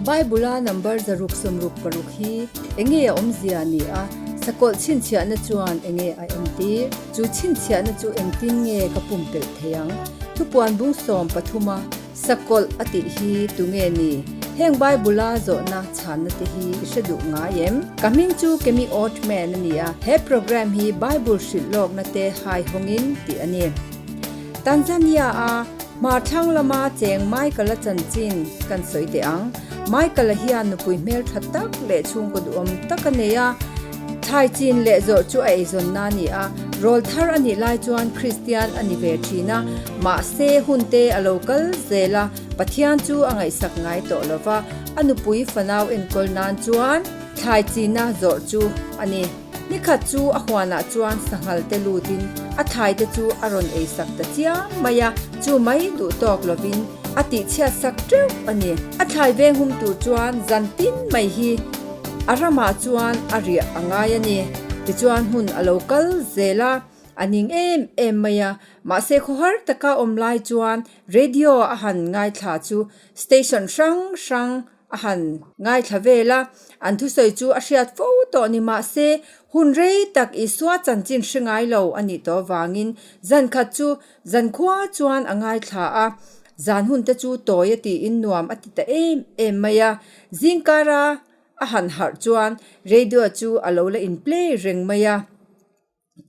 Bible-a number 166 hi enge a awmzia ni a, sakawlh chhinchhiahna chuan enge a entir? Chu chhinchhiahna chu engtin nge ka pumpelh thei ang? Thupuan bung sawm pathuma sakawlh a tih hi tunge ni? Heng Bible-a zawhna chhanna te hi i hre duh ngai em? Ka hming chu Kemi Ortman a ni a, he program hi Bible hrilh lawkna te haihawngin tih a ni. Tanzania-a hmarthlang lama cheng Michael-a chanchin kan sawi teh ang. Michael-a hian nupui hmeltha tak leh chhungkaw duhawm tak a nei a, thlai chin leh zawrh chu a eizawnna a ni a. Rawl thar a nih lai chuan Kristian a ni ve thin a, mahse hun te a lo kal zel a, Pathian chu a ngaihsak ngai tawh lo va, a nupui fanau enkawl nan chuan thlai china zawrh chu a ni. Nikhat chu a huanah chuan sanghal te lutin a thlai te chu a rawn ei sak ta chiam mai a, chu mai duh tawk lovin a tihchhiat sak teuh a ni. A thlai veng hum tur chuan zan tin mai hi a ramah chuan a riah a ngai a ni. Tichuan hun a lo kal zel a, a ning em em mai a, mahse khawhar taka awm lai chuan radio a han ngaithla chu station hrang hrang A han ngaithla vel a, an thusawi chu a hriat fo tawh ni mah se, hun rei tak Isua chanchin hre ngai lo a nih tawh avangin zan khat chu zankhua chuan a ngaithla a, zan hun te chu tawi a tiin nuam a ti ta em em mai a. Zingkara a han harh chuan radio chu a lo la in play reng mai a.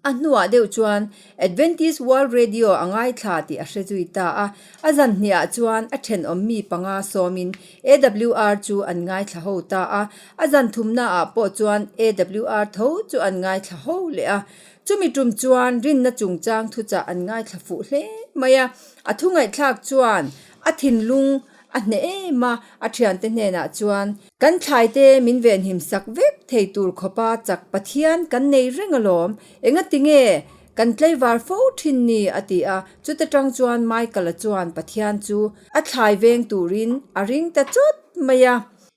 A hnuah deuh chuan Adventist World Radio a ngaithla tih a hre zui ta a. A zan hniah chuan a thenawm mi panga sawmin AWR chu an ngaithla ho ta a. A zan thumnaah pawh chuan AWR tho chu an ngaithla ho leh a. Chumi tum chuan rinna chungchang thuchah an ngaithla fuh hle mai a. A thu ngaihthlak chuan a thinlung a hneh em a, a thiante hnenah chuan, Kan thlaite min venhim sak vek thei tur khawpa chak Pathian kan nei reng alawm, engati nge kan tlaivar fo thin ni? a ti a. Chuta tang chuan Michael-a chuan Pathian chu a thlai veng turin a ring ta chawt mai a.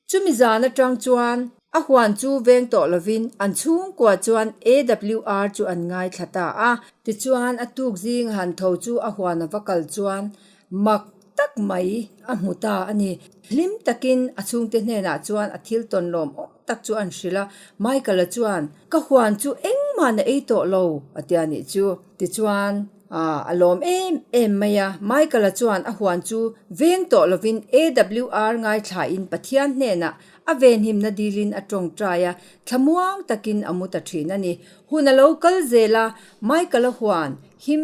Chumi zan atang chuan a huan chu veng tawh lovin an chhungkua chuan AWR chu an ngaithla ta a. Tichuan a tuk zing han tho chu a huan a va kal chuan Mak tak mai a hmu ta a ni. Hlim takin a chhungte hnenah chuan a thil tawn lawm awm tak chu an hrilh a. Michael-a chuan, Ka huan chu engmah na ei tawh lo, a ti a nih chu. Tichuan, a lawm em em mai a. Michael-a chuan a huan chu veng tawh lovin AWR ngaithlain Pathian hnenah a venhimna dilin a tawngtai a, thlamuang takin a mu ta thin a ni. Hun a lo kal zel a, Michael-a huan him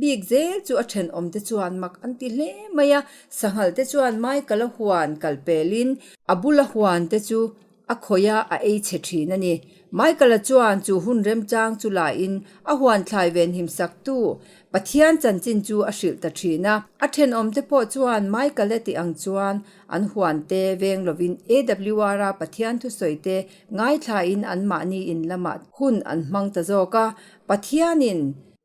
Bik zel chu a thenawm te chuan mak an ti hle mai a, sanghal te chuan Michael-a huan kal pelin a bula huan te chu a khawih a, a ei chhe thin a ni. Michael-a chuan chu hun remchang chu lahin a huan thlai venhim saktu Pathian chanchin chu a hrilh ta thin a. A thenawm te pawh chuan Michael-a tih ang chuan an huan te veng lovin AWR-a Pathian thusawi te ngaithlain anmahni in lamah hun an hmang ta zawk a, Pathianin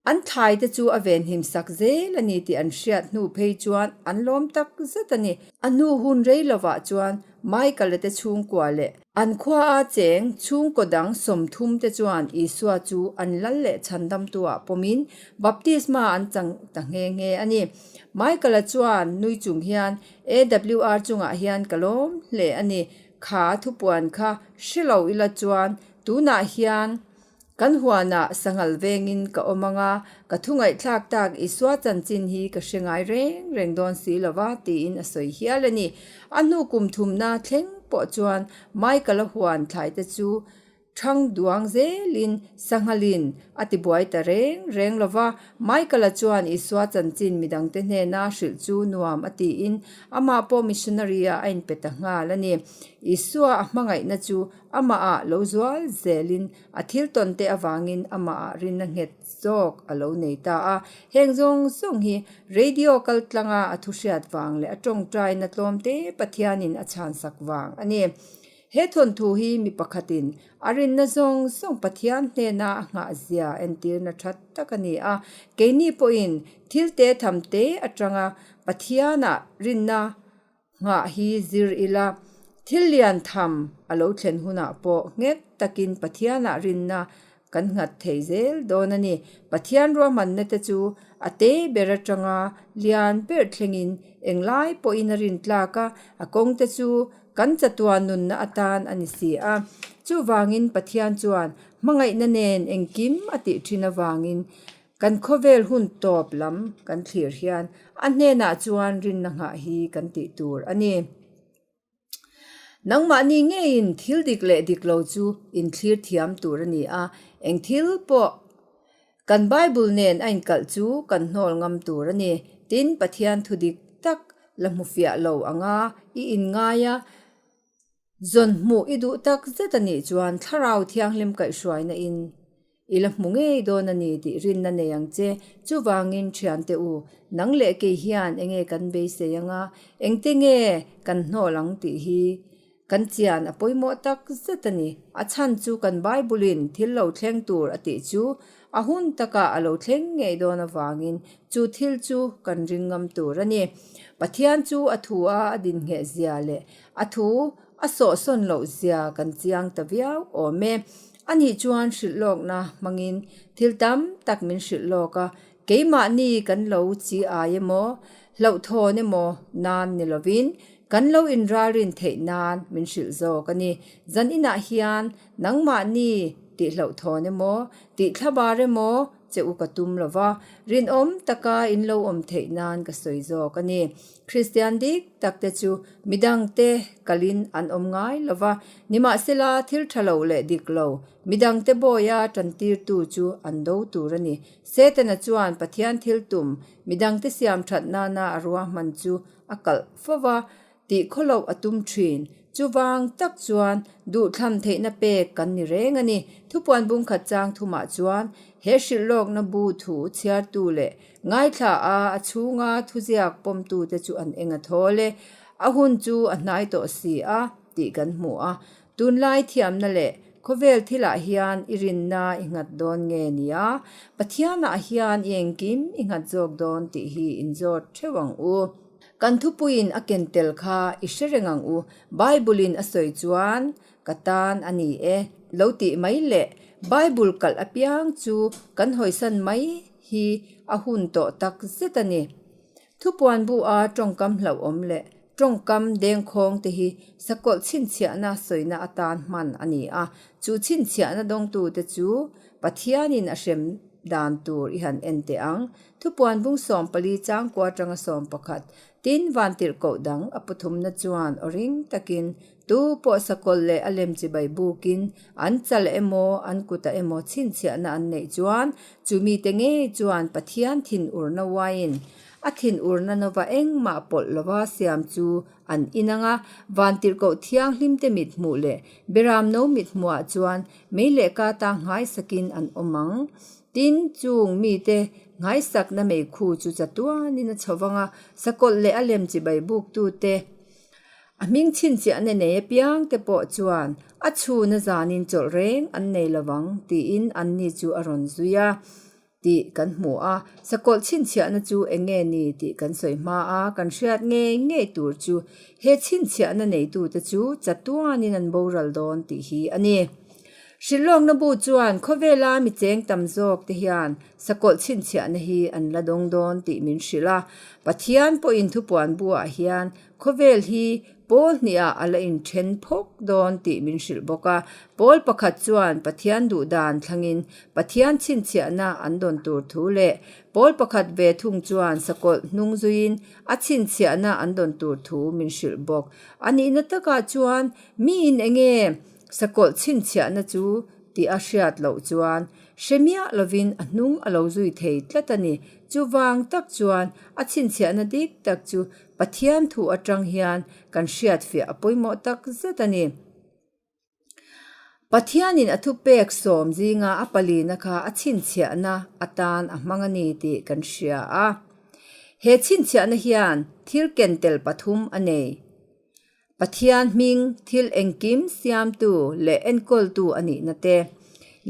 An thlai te chu a venhim sak zel a ni tih an hriat hnu phei chuan an lawm tak zet a ni. A hnu hun rei lovah chuan Michael-a te chhungkua leh an khuaa cheng chhungkaw dang 30 te chuan Isua chu an lal leh chhandamtuah pawmin baptisma an chang ta nghe nghe a ni. Michael-a chuan nui chung hian AWR chungah hian ka lawm hle a ni. Kha thupuan kha hre lo ila chuan tunah hian Kan huanah sanghal vengin ka awm ang a, ka thu ngaihthlak tak Isua chanchin hi ka hre ngai reng reng dawn si lo va, tiin a sawi hial a ni. A hnu kum thumna thleng pawh chuan Michael-a huan thlaite chu thang duang zelin sanghalin a tibuai ta reng reng lo va. Michael-a chuan Isua chanchin midangte hnena hrilh chu nuam a tiin amah pawh missionary-ah a inpe ta nghal a ni. Isua a hmangaihna chu Amahah lo zual zelin a thil tawn te avangin amahah rinna nghet zawk a lo nei ta a. Heng zawng zawng hi radio kal tlanga a thu hriat vang leh a tawngtaina tlawm te Pathianin a chhansak vang a ni. He thawnthu hi mi pakhatin a rinna zawng zawng Pathian hnena a nghah zia entirna tha tak a ni a. Keini pawhin thil te tham te atanga Pathianah rinna Nghah hi zir ila, thil lian tham a lo thlen hunah pawh nghet takin Pathianah rinna. kan nghat thei zel dawn a ni. Pathian ruahmanna te chu a te ber atanga lian ber thlengin englai pawhin a rintlak a, a kawng te chu kan chatuan nunna atan a ni si a. Chuvangin Pathian chuan hmangaihna nen engkim a tih thin avangin kan khawvel hun tawp lam kan thlir hian a hnenah chuan rinna nghah hi kan tih tur a ni. Nangmahni ngeiin thil dik leh dik lo chu inthlir thiam tur a ni a, eng thil pawh kan Bible nen a inkalh chu kan hnawl ngam tur a ni. Tin, Pathian thu dik tak la hmu fiah lo anga i inngai a, zawn hmuh i duh tak zet a nih chuan Thlarau Thianghlim kaihhruaina in I la hmu ngei dawn a ni tih rinna nei ang che. Chuvangin thiante u, nang leh kei hian enge kan beisei anga, engte nge kan hnawl ang tih hi kan chian a pawimawh tak zet a ni. A chhan chu kan Bible-in thil lo thleng tur a tih chu a hun takah a lo thleng ngei dawn avangin chu thil chu kan ring ngam tur a ni. Pathian chu a thu a a dinngeh zia leh a thu A sawhsawn loh zia kan chiang ta viau awm e. Anih chuan hrilh lawkna hmangin thil tam tak min hrilh lawk a, keimahni kan lo chi ai emaw, hlauhthawn emaw nan ni lovin kan lo inralrin theih nan min hrilh zawk a ni. Zan inah hian nangmahni tih hlauhthawn emaw, tih thlabar emaw che u ka tum lo va, rinawm taka in lo awm theih nan ka sawi zawk a ni. Kristian dik tak te chu midangte kalin an awm ngai lo va, nimahsela thil tha lo leh dik lo midangte bawia tantirtu chu an do tur a ni. Setana chuan Pathian thil tum midangte siam that nana a ruahman chu a kalh fo va, tih khawloh a tum thin. Chuvang tak chuan duhthlam theihna pek kan ni reng a ni. Thupuan bungkhat chang thumah chuan he hrilhlawkna bu thu chhiartu leh Ngaithla a, a chhunga thuziak pawmtute chu an eng a thawl e. A hun chu a hnai tawh si a, tih kan hmu a. Tunlai thiamna leh khawvel thilah hian i rinna i nghat dawn nge nia? Pathianah hian i engkim i nghat zawk dawn tih hi inzawt theuh ang u. Kan thupuiin a ken tel kha i hre reng ang u. Bible-in a sawi chuan Ka tan a ni e, lo tih mai leh Bible kalh apiang chu kan hawisan mai hi a hun tawh tak zet a ni. Thupuan bu a tawngkam hlauhawm leh tawngkam dengkhawng te hi sakawlh chhinchhiahna sawina atan hman a ni a, chu chhinchhiahna dawngtute chu Pathianin a hrem dan tur i han en teh ang. Thupuan bung 14 changkua atanga 11, tin vantirhkoh dang a pathumna chuan aw ring takin Tu pawh sakawlh leh a lem chibai bukin an chal emaw an kutah emaw chhinchhiahna an neih chuan chu mite ngei chuan Pathian thinurna uaiin a thinurna nova engmah pawlh lova siam chu an inang a, vantirhkoh thianghlimte mithmuh leh beramno mithmuhah chuan mei leh kata nghaisakin an awm ang. Tin, chung mite nghaisakna meikhu chu chatuanin a chho vang a, sakawlh leh a lem chibai buktute, A hming chhinchiahna nei apiang te pawh chuan a chhuna zanin chawlh reng an nei lo vang tiin anni chu a rawn zui a tih kan hmu a. Sakawlh chhinchhiahna chu eng nge ni tih kan sawi hma a, kan hriat ngei ngei tur chu he chhinchhiahna neitute chu chatuanin an boral dawn tih hi a ni. Hrilhlawkna bu chuan khawvela mi cheng tam zawk te hian sakawlh chhinchhiahna hi an la dawng dawn tih min hrilh a. Pathian pawhin thupuan buah hian Khawvel hi pawl hnihah a la inthen phawk dawn tih min hrilh bawk a. Pawl pakhat chuan Pathian duhdan thlangin Pathian chhinchhiahna an dawn tur thu leh pawl pakhat ve thung chuan sakawlh hnung zuiin a chhinchhiahna an dawn tur thu min hrilh bawk. A nihna takah chuan miin enge sakawlh chhinchhiahna chu tih a hriat loh chuan hre miah lovin a hnung a lo zui thei tlat a ni. Chuvang tak chuan a chhinchhiahna dik tak chu Pathian thu atang hian kan hriatfiah a pawimawh tak zet a ni. Pathianin a thupek sawm zinga a palina kha a chhinchhiahna atan a hmang a ni tih kan hria a. He chhinchhiahna hian thil ken tel pathum a nei. Pathian hming thil engkim siamtu leh enkawltu a nihna te,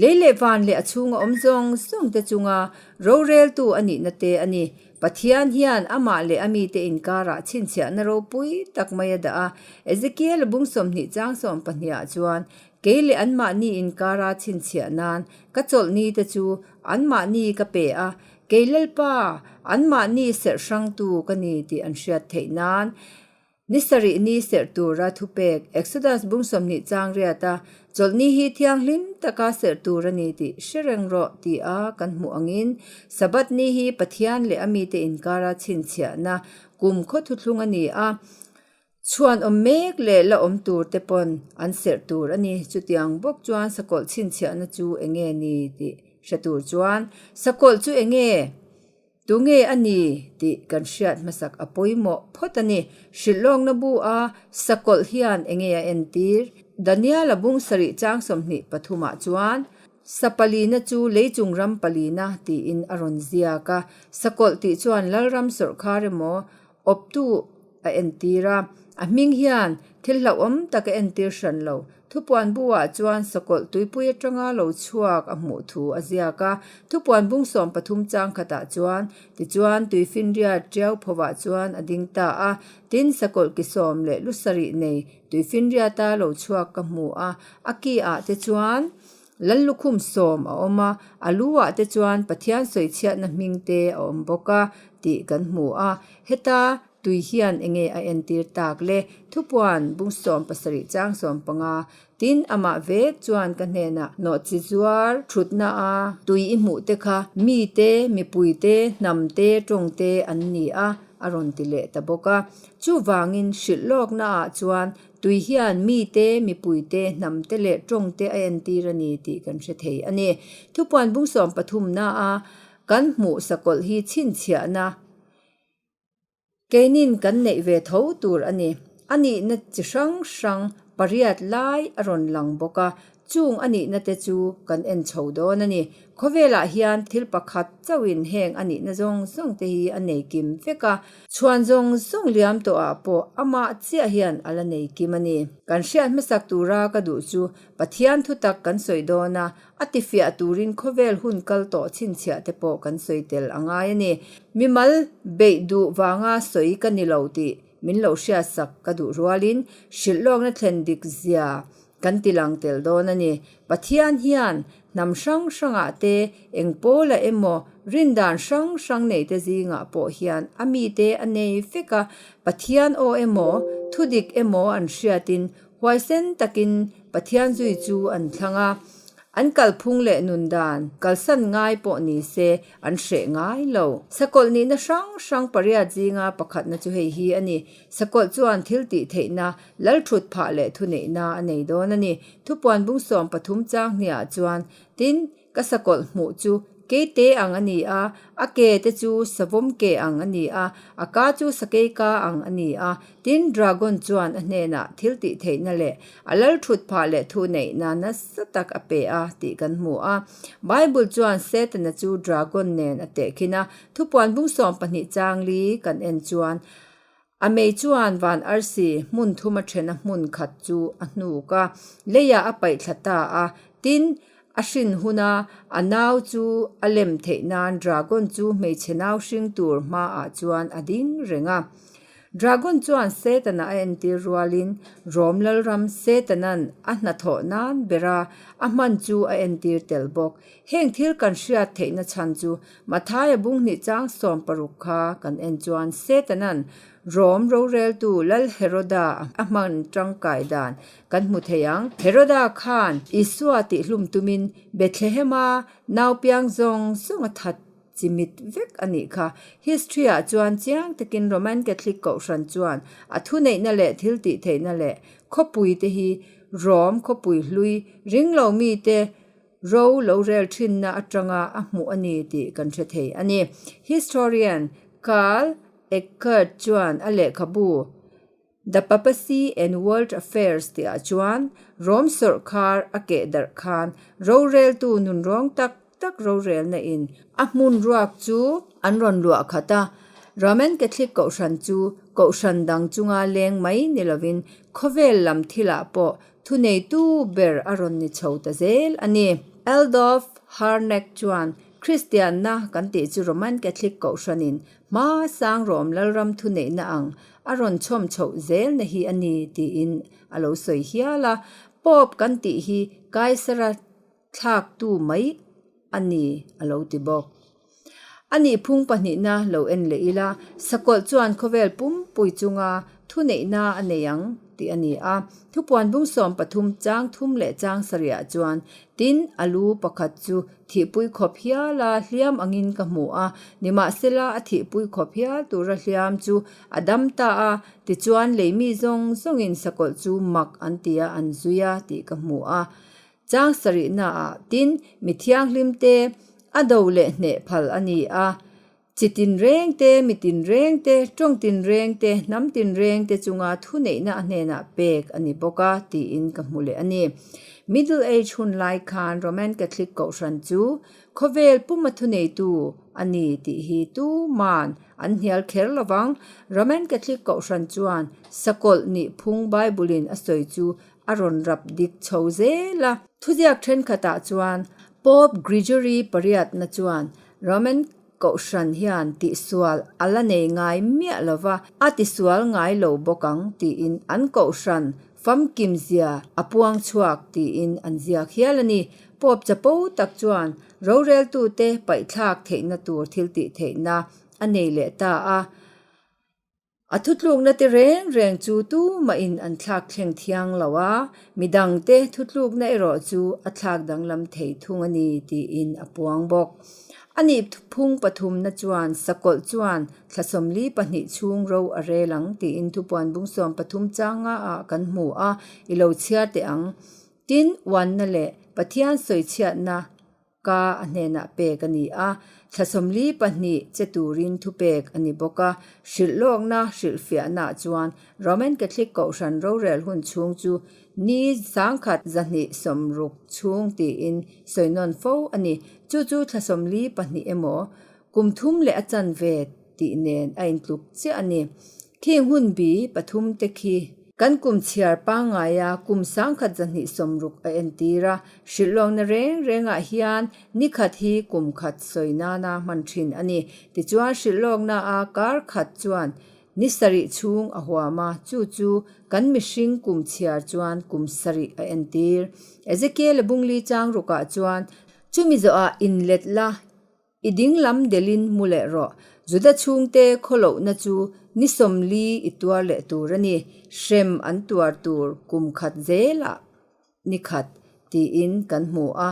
lei leh van leh a chhunga awm zawng zawng te chunga roreltu a nihna te a ni. Pathian hian amah leh a mite inkarah chhinchhiahna ropui tak mai a dah a. Ezekiel bung 20 chang 12 ah chuan. Kei leh anmahni inkara chhinchhiah nan ka chawlhni te chu anmahni ka pe a, kei Lalpa, anmahni serh hrangtu ka ni tih an hriat theih nan. Ni sarih ni serh tura thupek Exodus bung 20 chang riata chawlhni hi thianghlim taka serh tur a ni tih hre reng rawh tia kan hmuh angin Sabbath ni hi Pathian leh a mite inkara chhinchhiahna kum khaw thuthlung a ni a. Chhuan awm mek leh la awm tur te pawn an serh tur a ni. Chutiang bawk chuan sakawlh chhinchhiahna chu enge ni tih hre tur chuan sakawlh chu enge tunge a ni tih kan hriat hmasak a pawimawh phawt a ni. Hrilhlawkna bu a sakawlh hian enge a entir? Daniel-a bung sarih chang 23 ah chuan sa palina chu leichung ram palina tiin a rawn ziak a. Sakawlh tih chuan Lalram sawrhkhar emaw Awptu a entir a, a hming hian thil hlauhawm tak a entir hran lo. Thupuan bu-ah chuan sakawlh tuipui atanga lo chhuak a hmuh thu a ziak a. Thupuan bung 13 chang khatah chuan, Tichuan tuifinriat tiau phovah chuan a ding ta a, tin sakawlh ki sawm leh lu sarih nei tuifinriata lo chhuak ka hmu a, a ki ah te chuan Lallukhum sawm a awm a, a lu ah te chuan Pathian sawichhiatna hming te a awm bawk a tih kan hmu a. Heta tui hian enge a entir tak le? Thupuan bung 17 chang 15 Tin, amah vek chuan ka hnenah nawhchi zuar thutna a tui i hmuh te kha mi te, mipui te, hnam te, tawng te an ni a, a rawn ti leh ta bawk a. Chuvangin hrilh lawkna ah chuan Tui hian mite, mipuite, hnamte leh tawngte a entir a ni tih kan hre thei a ni. Thupuan bung 13 a kan hmuh sakawlh hi chhinchhiahna keinin kan neih ve tho tur a ni. A nihna chi hrang hrang pariat lai a rawn lang bawk a, Chung a nihna te chu kan en chho dawn a ni. Khawvelah hian thil pakhat chauhin heng a nihna zawng zawng te hi a nei kim vek a, chhuan zawng zawng liam tawhah pawh amah chiah hian a la nei kim a ni. Kan hriat hmasak tura ka duh chu Pathian thutak kan sawi dawn a, a tifiah turin khawvel hun kal tawh chhinchhiah te pawh kan sawi tel a ngai a ni. Mimal beih duh vanga sawi ka ni lo tih min lo hriatsak ka duh rualin hrilhlawkna thlen dik zia Kan ti lang tel dawn a ni. Pathian hian hnam hrang hrangah te, eng pawlah emaw, rindan hrang hrang neite zingah pawh hian a mite a nei vek a. Pathian aw emaw, thudik emaw an hriatin huaisen takin Pathian zui chu an thlang a. An kalphung leh nundan kalsan ngai pawh ni se an hreh ngai lo. Sakawlh nihna hrang hrang pariat zinga pakhatna chu hei hi a ni. Sakawlh chuan thil tih theihna Lal thut phah leh thuneihna a nei dawn a ni. Thupuan bung 13 chang hniah chuan, Tin, ka sakawlh hmuh chu keite ang a ni a, a ke te chu savawm ke ang a ni a, a ka chu sakei ka ang a ni a. Tin, dragon chuan a hnenah thil tih theihna leh a lal thut phah leh thuneihna nasa tak a pe a tih kan hmu a. Bible chuan Setana chu dragon nen a tehkhin a. Thupuan bung 12 chang li kan en chuan, A mei chuan van arsi hmun thum a then a hmun khat chu a hnuk a, leiah a paih thla ta a. Tin, a hrin huna a nau chu a lem theih nan dragon chu hmeichhe nau hring tur hmaah chuan a ding reng a. Dragon chuan Setana a entir rualin Rom Lalram Setanan a hnathawh nan bera a hman chu a entir tel bawk. Heng thil kan hriat theihna chhan chu Mathaia bung hnih chang 60 kha kan en chuan Setanan Rom roreltu Lal Heroda a hman tangkai dan kan hmu thei ang. Heroda khan Isua tihhlum tumin Bethlehema naupiang zawng zawng a that chimit vek a nih kha. History-ah chuan chiang takin Roman Catholic Kohhran chuan a thuneihna leh thiltihtheihna leh khawpui te hi Rom khawpui hlui ringlo mite Ro lo rel thinna atanga a hmuh a ni tih kan hre thei a ni. Historian Carl Eckert chuan a lehkhabu The Papacy and World Affairs tihah chuan Rom sawrhkhar a keh darh khan roreltu nunrawng tak tak rorelna in a hmun ruak chu an rawn luah khat a. Roman Catholic Kohhran chu kohhran dang chunga leng mai ni lovin khawvel lam thilah pawh Thuneitu ber a rawn ni chho ta zel a ni. Adolf Harnack chuan Kristianna kan tih chu Roman Catholic Kohhranin hma sang Rom Lalram thuneihna ang a rawn chhawm chhoh zelna hi a ni tiin a lo sawi hial a. Pope kan tih hi Kaisara thlaktu mai a ni a lo ti bawk. A nih phung pahnihna lo en leh ila, sakawlh chuan khawvel pumpui chunga thuneihna a nei ang tih a ni a. Thupuan bung 13 chang thum leh chang sarihah chuan, Tin, a lu pakhat chu thihpui khawp hiala hliam angin ka hmu a, nimahsela a thihpui khawp hial tura hliam chu a dam ta a, tichuan leimi zawng zawngin sakawlh chu mak an ti a, an zui a tih ka hmu a. Chang sarihnaah tin mi thianghlimte a do leh hneh phal a ni a, chi tinreng te, mi tinreng te, tawng tinreng te, hnam tinreng te chunga thuneihna a hnenah pek a ni bawk a tiin ka hmu leh a ni. Middle Age hun lai khan Roman Catholic Kohhran chu khawvel puma thuneitu a ni tih hi tuman an hnial kher lo vang. Roman Catholic Kohhran chuan sakawlh nih phung Bible-in a sawi chu a rawn rap dik chho zel a. Thuziak thenkhatah chuan Pope Gregory pariatna chuan Roman Kohhran hian tihsual a la nei ngai miah lo va, a tisual ngai lo bawk ang tiin an Kohhran famkim zia a puang chhuak tiin an ziak hial a ni. Pope chapo tak chuan roreltute paihthlak theihna tur thiltih theihna a nei leh ta a. A thutlukna te reng reng chu tumahin an thlak thleng thiang lo a, midangte thutlukna erawh chu a thlak danglam thei thung a ni tiin a puang bawk. A nih phung pathumna chuan sakawlh chuan thla 42 chhung ro a rel ang tiin thupuan bung 13 changa ah kan hmu a, i lo chhiar teh ang. Tin, uanna leh Pathian sawichhiatna Ka a hnenah pek a ni a, thla 42 che turin thupek a ni bawk a. Hrilhlawkna hrilhfiahnaah chuan Roman Catholic Kohhran rorel hun chhung chu ni 1160 chhung tiin sawi nawn fo a ni. Chu chu thla 42 emaw kum thum leh a chanve tih nen a intluk chiah a ni. Khing hun bi pathum te khi kan kum chhiar pangngaia kum 1160 a entir a, hrilhlawkna reng rengah hian ni khat hi kum khat sawi nana hman thin a ni. Tichuan hrilhlawkna a kar khat chuan ni sarih chhung a huam a, chu chu kan mihring kum chhiar chuan kum sarih a entir. Ezekiel-a bungli chang rukah chuan chumi zawhah inlet la I dinglam delhin mu leh rawh. Juda chhungte khawlohna chu ni 40 i tuar leh tur a ni. Hrem an tuar tur kum khat zelah ni khat tiin kan hmu a.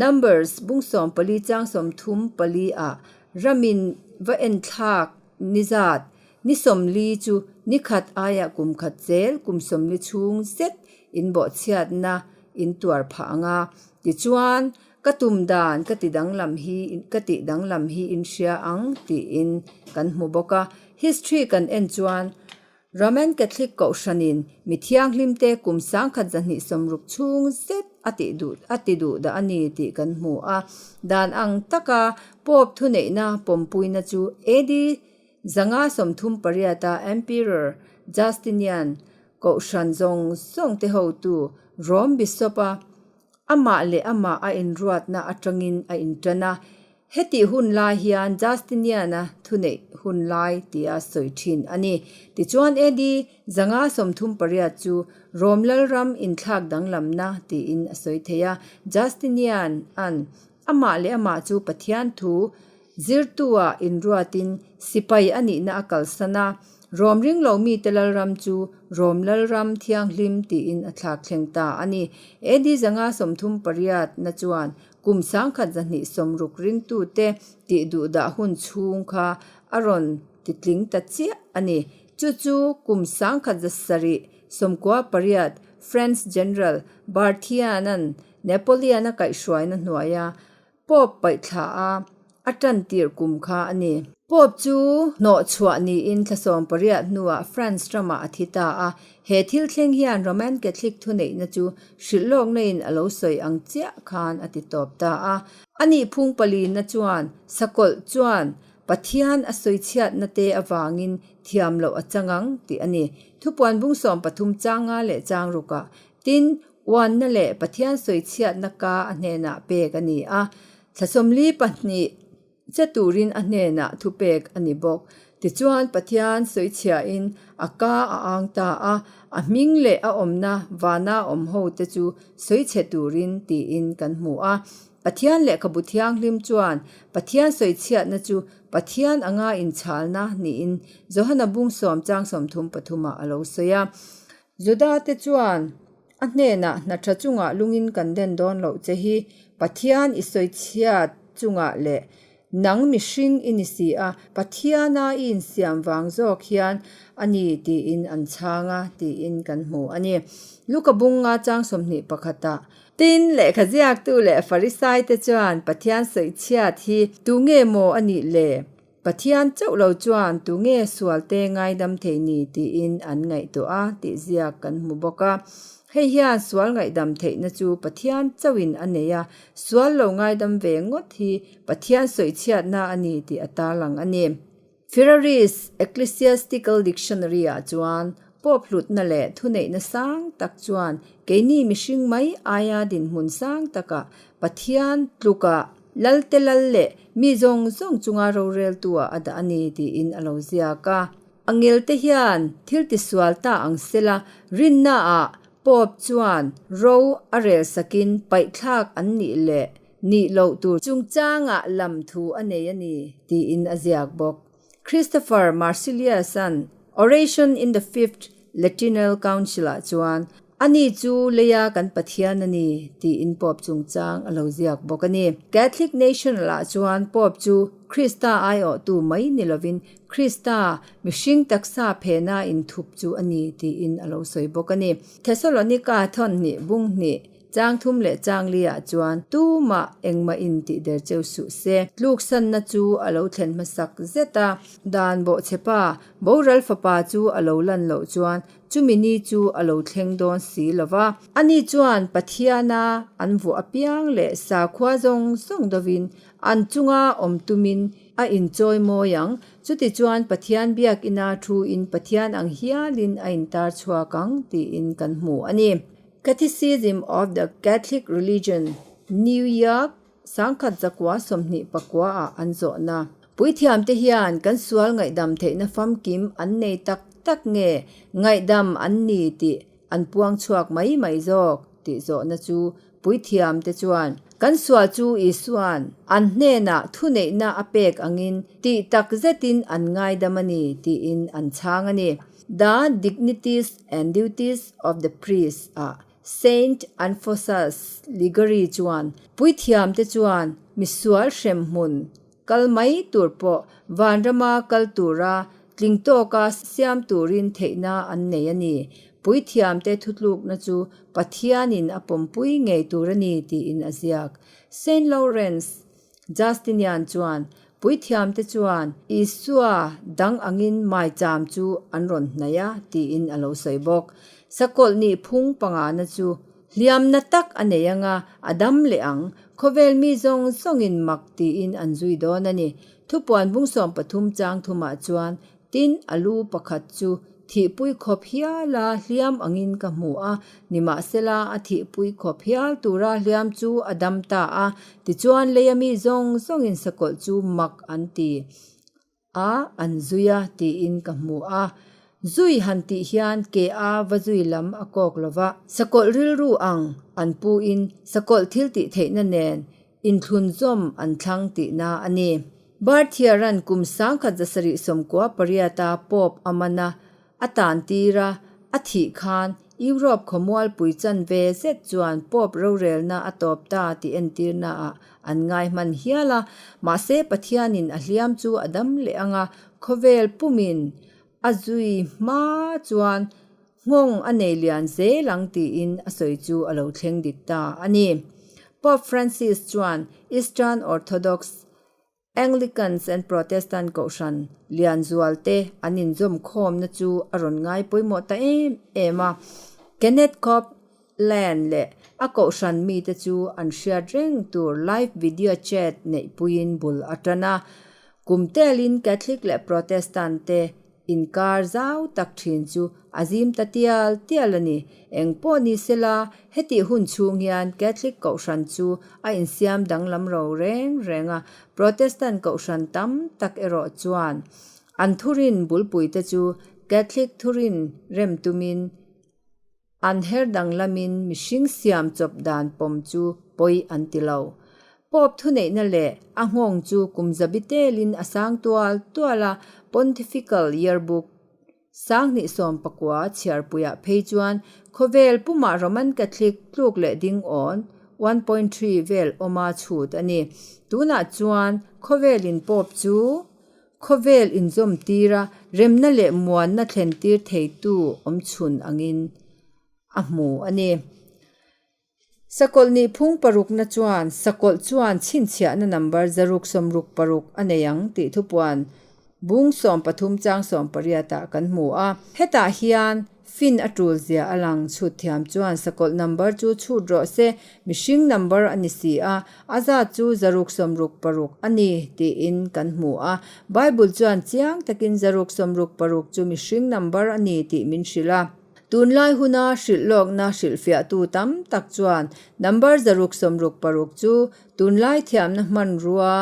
Numbers bung 14 chang 34 ah ramin va enthlak ni zat ni 40 chu ni khat aiah kum khat zel kum 40 chhung zet inbawhchhiatna in tuar phah ang a. Tichuan Ka tum dan ka ti danglam hi ka tih danglam hi in hria ang tiin kan hmu bawk a. History kan en chuan Roman Catholic Kohhranin mi thianghlimte kum 1260 chhung zet a tih duh a ti duh dah a ni tih kan hmu a. Dan ang taka Pope thuneihna pawmpuina chu AD 538 a Emperor Justinian Kohhran zawng zawngte hotu Rome Bishop a Amah leh amah a inruatna atangin a intan a, hetih hun lai hian Justinian-a thuneih hun lai tia sawi thin a ni. Tichuan AD 538 chu Rom Lalram inthlak danglamna tiin a sawi thei a, Justinian-a'n amah leh amah chu Pathian thu Zirtu-ah inruatin sipai a nihna a kalsan a, Rom ringlo mite lalram chu Rom Lalram Thianghlim tiin a thlak thleng ta a ni. AD 538 na chuan kum 1260 ringtute tih duhdah hun chhung kha a rawn titling ta chiah a ni. Chu chu kum 1798 French General Berthier-a'n Napoleon-a kaihhruaina hnuaia Pope paihthla a, a tan tirh kum kha a ni. Pope chu hnawh chhuah niin thla 18 hnuah France ramah a thi ta a. He thil thleng hian Roman Catholic thuneihna chu hrilhlawkna in a lo sawi ang chiah khan a ti tawp ta a. A nih phung palina chuan sakawlh chuan Pathian a sawi chhiatna te avangin thiam loh a chang ang tih a ni. Thupuan bung 13 changa leh chang rukah tin Uanna leh Pathian sawichhiatna ka a hnenah pek a ni a, thla 42 che turin a hnenah thupek a ni bawk. Tichuan Pathian sawichhiahin a ka a ang ta a, a hming leh a awmna vana awm hote chu sawichhe turin tiin kan hmu a. Pathian lehkhabu thianghlim chuan Pathian sawichhiatna chu Pathian anga inchhalna niin Johana bung sawm chang 33 ah a lo sawi a. Juda te chuan a hnenah hna tha chungah lungin kan den dawn loh che hi Pathian i sawichhiat chungah leh nang mihring i ni si a, Pathiana i insiam vang zawk hian a ni tiin an chhang a tiin kan hmu a ni. Luka bunga chang 21 ah Tin, lehkha ziaktu leh Farisai te chuan Pathian sawichhiat hi tunge maw a nih le? Pathian chauh lo chuan tunge sualte ngaidam thei ni tiin an ngaihtuah a tih ziak kan hmu bawk a. Hei hian sual ngaihdam theihna chu Pathian chauhin a nei a, sual lo ngaidam ve ngawt hi Pathian sawichhiatna a ni tih a tarlang a ni. Ferrari's Ecclesiastical Dictionary-ah chuan Pope hlutna leh thuneihna sang tak chuan keini mihring mai aia dinhmun sang takah Pathian tlukah Lalte lal leh mi zawng zawng chunga roreltu-ah a dah a ni tiin a lo ziak a. A ngelte hian thil tisual ta ang sela, rinnaah Pope chuan ro a rel sakin paihthlak an nih leh nih loh tur chungchangah lam thu a nei a ni tiin a ziak bawk. Christopher Marsilius-a'n Oration in the Fifth Latinal Council-ah chuan, Ani chu leia kan Pathian a ni, tiin Pope chungchang a lo ziak bawk a ni. Catholic National-ah chuan Pope chu Krista aiawhtu mai ni lovin Krista mihring taksa phena inthup chu a ni tiin a lo sawi bawk a ni. Thessalonika thawnhnih bung hnih chang thum leh chang liah chuan tumah engmah in tih der cheu suh se. Tluksanna chu a lo thlen hmasak zet a, dan bawhchhepa boral fapa chu a lo lan loh chuan Chumi ni chu a lo thleng dawn si lo va. Ani chuan Pathiana an vuah apiang leh sakhua zawng zawng dovin an chunga awm tumin a inchawi mawi ang. Chutichuan Pathian biakina thuin Pathian ang hialin a intar chhuak ang tiin kan hmu a ni. Catechism of the Catholic Religion, New York, 1929 ah an zawhna. Puithiamte hian kan sual ngaihdam theihna famkim an nei tak tak nge ngaihdam an ni tih an puang chhuak mai mai zawk tih zawhna chu puithiamte chuan kan sual chu Isua'n an hnenah thuneihna a pek angin tih tak zetin an ngaidam a ni tiin an chhang a ni. The Dignities and Duties of the Priest ah Saint Anfosas Liguori chuan puithiamte chuan misual hremhmun kal mai tur pawh vanrama kal tura tling tawka siam turin theihna an nei a ni. Puithiamte thutlukna chu Pathianin a pawmpui ngei tur a ni tiin a ziak. Saint Lawrence Justinian chuan Puithiamte chuan Isua dang angin maicham chu an rawn hnaih a tiin a lo sawi bawk. Sakawlh nih phung pangana chu hliamna tak a nei anga a dam leh ang, khawvel mi zawng zawngin mak tiin an zui dawn a ni. Thupuan bung 13 chang thumah chuan Tin, a lu pakhat chu thihpui khawp hiala hliam angin ka hmu a, nimahsela a thihpui khawp hial tura hliam chu a dam ta a, tichuan leia mi zawng zawngin sakawlh chu mak an ti a, an zui a tiin ka hmu a. Zui han tih hian ke a va zui lam a kawk lo va, sakawlh rilru ang an puin sakawlh thil tih theihna nen Inthlunzawm an thlang tihna a ni. Berthier-a'n kum 1798-a Pope a man a, a tantir a, a thih khan Europe khawmualpui chanve zet chuan Pope rorelna a tawp ta tih entirnaah an ngai hman hial a, mahse Pathianin a hliam chu a dam leh ang a, khawvel pumin a zui hma chuan Nghawng a nei lian zel ang tiin a sawi chu a lo thleng dik ta a ni. Pope Francis chuan Eastern Orthodox, Anglicans and Protestant kohhran lian zual te an inzawm khawmna chu a rawn ngai pawimawh ta em em a. Kenneth Copeland leh a kohhran mite chu an hriat reng tur live video chat neihpuiin bul a tan a. Kum telin Catholic leh Protestant te Inkar zau tak thin chu a zim ta tial tial a ni. Eng pawh ni sela, hetih hun chhung hian Catholic Kohhran chu a insiam danglam ro reng reng a, Protestant Kohhran tam tak erawh chuan An thurin bulpuite chu Catholic thurin rem tumin an her danglamin mihring siam chawp dan pawm chu pawi an ti lo. Pope thuneihna leh a nghawng chu kum zabi telin a sang tual tual a, Pontifical Yearbook 2019 chhiarpuiah phei chuan khawvel pumah Roman Catholic tluk leh ding awn 1.3 vel awma chhut a ni. Tunah chuan khawvelin Pope chu khawvel inzawm tira remna leh muanna thlentir theitu awmchhun angin a hmu a ni. Sakawlh nih phung parukna chuan sakawlh chuan chhinchhiahna number 666 a nei ang tih thupuan bung 13 chang 18 ah kan hmu a. Hetah hian fin a tul zia a lang chhut thiam chuan sakawlh number chu chhut rawh se, mihring number a ni si a, a zat chu 666 a ni tiin kan hmu a. Bible chuan chiang takin 666 chu mihring number a ni tih min hrilh a. Tunlai huna hrilh lawkna hrilhfiahtu tam tak chuan number 666 chu tunlai thiamna hmanrua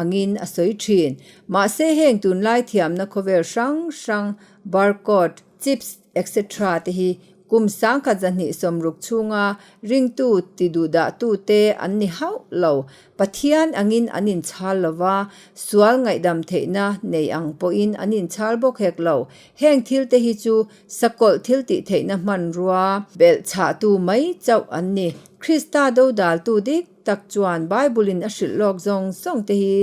angin a sawi thin. Mahse heng tunlai thiamna khawvel hrang hrang, barcode, chips etc te hi kum 1260 chhunga ringtu tiduhdahtute an ni hauh lo. Pathian angin an inchhal lo va, sual ngaihdam theihna nei ang pawhin an inchhal bawk hek lo. Heng thilte hi chu sakawlh thil tih theihna hmanrua belh chhahtu mai chauh an ni. Krista dodaltu dik tak chuan Bible-in a hrilh lawk zawng zawng te hi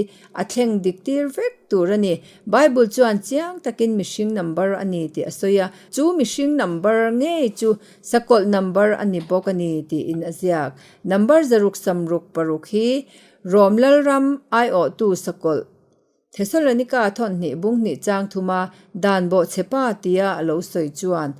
a thleng dik tir vek tur a ni. Bible chuan chiang takin mihring number a ni tih a sawi a, chu mihring number ngei chu sakawlh number a ni bawk a ni tiin a ziak. Number 666 hi Rom Lalram aiawhtu sakawlh Thesalonika thawnhnih bung hnih chang thuma dan bawhchhe pa tia a lo sawi chuan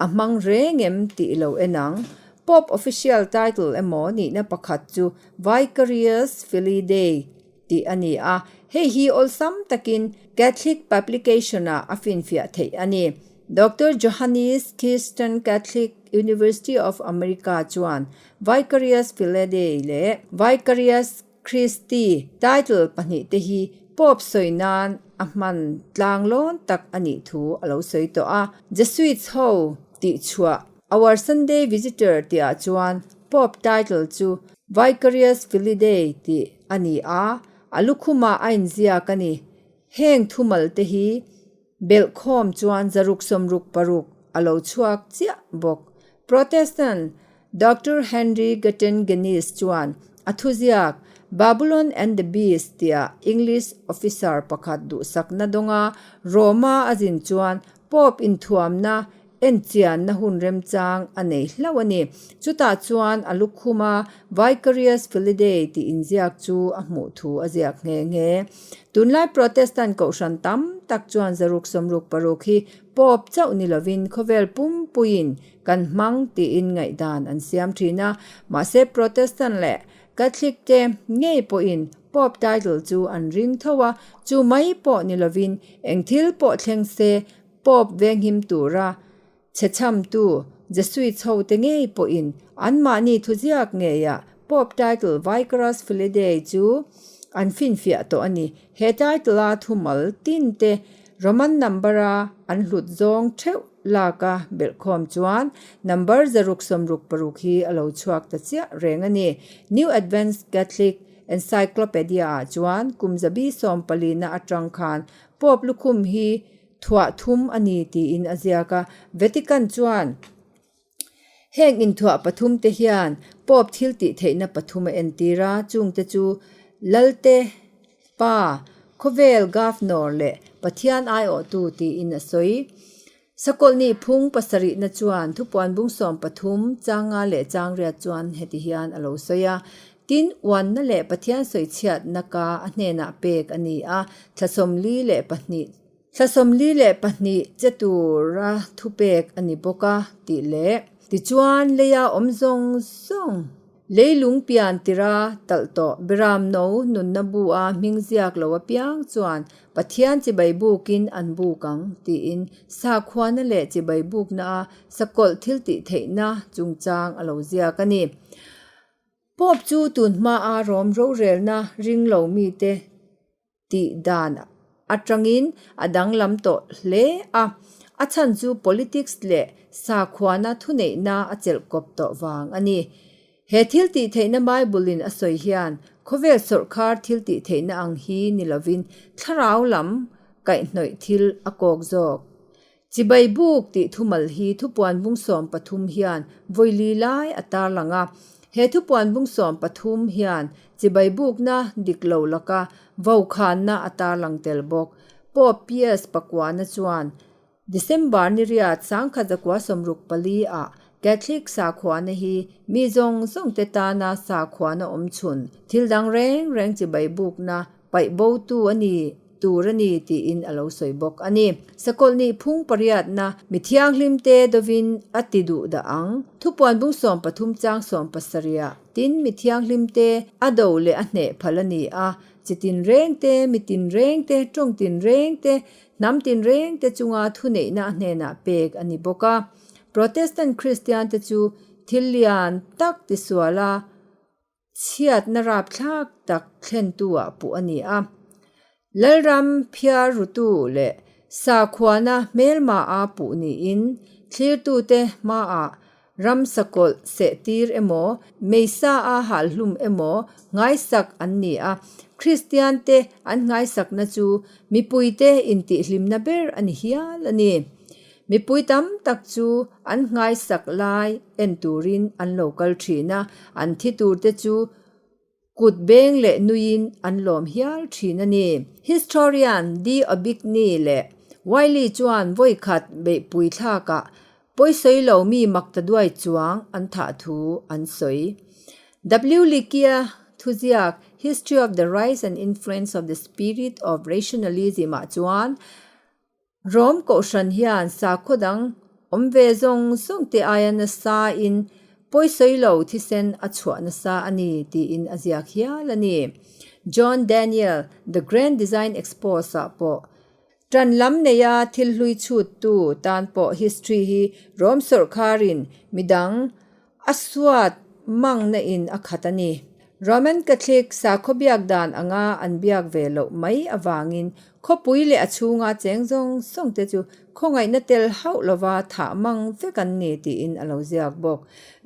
a hmang reng em tih lo en ang. Pope official title emaw nihna pakhat chu Vicarius Filii Dei tih a ni a, hei hi awlsam takin Catholic publication-ah a finfiah theih a ni. Doctor Johannes Kirsten Catholic University of America chuan Vicarius Filii Dei leh Vicarius Christi title pahnihte hi Pope sawi nan a hman tlang lawn tak a nih thu a lo sawi tawh a. Jesuits ho tih chhuah Our Sunday Visitor tihah chuan Pope title chu Vicarius Filii Dei tih a ni a, a lukhumah a inziak a ni. Heng thumal te hi Belhkhawm chuan 666 a lo chhuak chiah bawk. Protestant Doctor Henry Gutton Guinness chuan a thuziak Babylon and the Beast tia English officer pakhat duhsakna dawnga Roma a zin chuan Pope inthuamna enchianna hun remchang a nei hlauh a ni. Chutah chuan a lukhuma Vicarius Filii Dei tih inziak chu a hmuh thu a ziak nghe nghe. Tunlai Protestant kohhran tam tak chuan 666 hi Pope chauh ni lovin khawvel pumpuiin kan hmang tiin ngaihdan an siam thin a. Mahse Protestant leh Catholic te ngei pawhin Pope title chu an ring tho a, chu mai pawh ni lovin eng thil pawh thleng se Pope venghim tura chhechhamtu Jesuits hote ngei pawhin anmahni thuziak ngeiah Pope title Vicarius Filii Dei chu an finfiah tawh a ni. He title-a thumal tinte Roman number-a an hlut zawng theuh laka belhkhawm chuan number 666 hi a lo chhuak ta chiah reng a ni. New Advance Catholic Encyclopedia-ah chuan kum zabi sawmpalina atang khan Pope lukhum hi thuah thum a ni tiin a ziak a. Vatican chuan heng inthuah pathum te hian Pope thil tih theihna pathum a entir a, chungte chu Lalte, Pa, Khawvel Governor leh Pathian aiawhtu tiin a sawi. Sakawlh nih phung pasarihna chuan thupuan bung 13, changa leh changriat chuan heti hian a lo sawi a, Tin, uanna leh Pathian sawichhiatna ka a hnenah pek a ni a, thla 42 thla 42 che tura thupek a ni bawk a, tih leh. Tichuan, leia awm zawng zawng leilung pian tira talh tawh Beram no nunna bu a hming ziak lo apiang chuan Pathian chibai bukin an buk ang, tiin sakhuana leh chibai bukna a sakawlh thil tih theihna chungchang a lo ziak a ni. Pope chu tun hmaa Rom rorelna ring lo mite tih dan atangin a danglam tawh hle a, a chhan chu politics leh sakhuana thuneihna a chelh kawp tawh vang a ni. He thil tih theihna Bible-in a sawi hian khawvel sawrhkhar thil tih theihna ang hi ni lovin thlarau lam kaihhnawih thil a kawk zawk. Chibai buk tih thumal hi thupuan bung 13 hian vawi li lai a tarlang a. He thupuan bung 13 hian chibai bukna dik lo laka vokhanna a tarlang tel bawk. Pope Pius pakuana chuan December ni riat 1964 ah Catholic sakhuana hi mi zawng zawng te tana sakhuana awm chhun thil dang reng reng chibai bukna paih botu a ni tur a ni tiin a lo sawi bawk a ni. Sakawlh nih phung pariatna mi thianghlim te dovin a ti duh dah ang. Thupuan bung 13 chang 17 ah tin mi thianghlim te a do leh a hneh phal a ni a, chi tin reng te, mi tin reng te, tawng tin reng te, hnam tin reng te chunga thuneihna a hnenah pek a ni bawk a. Protestant Kristian te chu thil lian tak tisual a Chhiatna rapthlak tak thlentu-ah puh a ni a. Lalram phiar rutu leh sakhuana hmelma-a puh niin thlirtute hmaah ram sakawlh sehtir emaw, meisa-a halhlum emaw nghaisak an ni a. Kristiante an nghaisakna chu mipuite intihhlimna ber a ni hial a ni. Mipui tam tak chu an nghaisak lai en turin an lo kal thin a, an thi turte chu kut beng leh nuiin an lawm hial thin a ni. Historian D'Aubigny leh Wylie chuan vawi khat beihpui thlakah pawisawi lo mi makta duai chuang an thah thu an sawi. W. Leakey-a thuziak History of the Rise and Influence of the Spirit of Rationalism-ah chuan Rom Kohhran hian sakhaw dang awm ve zawng zawng te aia nasa in pawisawi lo thisen a chhuah nasa a ni tiin a ziak hial a ni. John Daniel, The Grand Design Exposed ah pawh tan lam neia thil hlui chhuttu tan pawh history hi Rom sawrkharin midang A suat mangna in a khat a ni. Roman Catholic sakhaw biak dan anga an biak ve loh mai avangin khawpui leh a chhunga cheng zawng zawng te chu khawngaihna tel hauh lova thah mang vek an ni tiin a lo ziak bawk.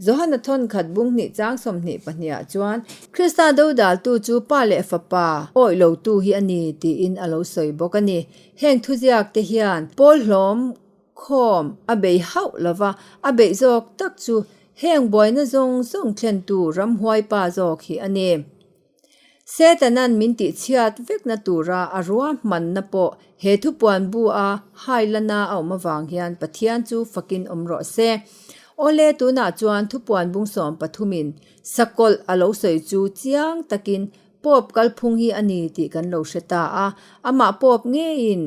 Johana thawnkhat bung hnih chang 22 ah chuan Krista dodaltu chu pa leh fapa awih lotu hi a ni tiin a lo sawi bawk a ni. Heng thuziak te hian Paul hlawm Khawm a bei hauh lova, a beih zawk tak chu heng buaina zawng zawng thlentu ramhuai pa zawk hi a ni. Setanan min tihchhiat vekna tura a ruahmanna pawh he thupuan bu a hailana a awm avang hian Pathian chu fakin awm rawh se. Awle tunah chuan thupuan bung sawmpathumin sakawlh a lo sawi chu chiang takin Pope kalphung hi a ni tih kan lo hre ta a, amah Pope ngeiin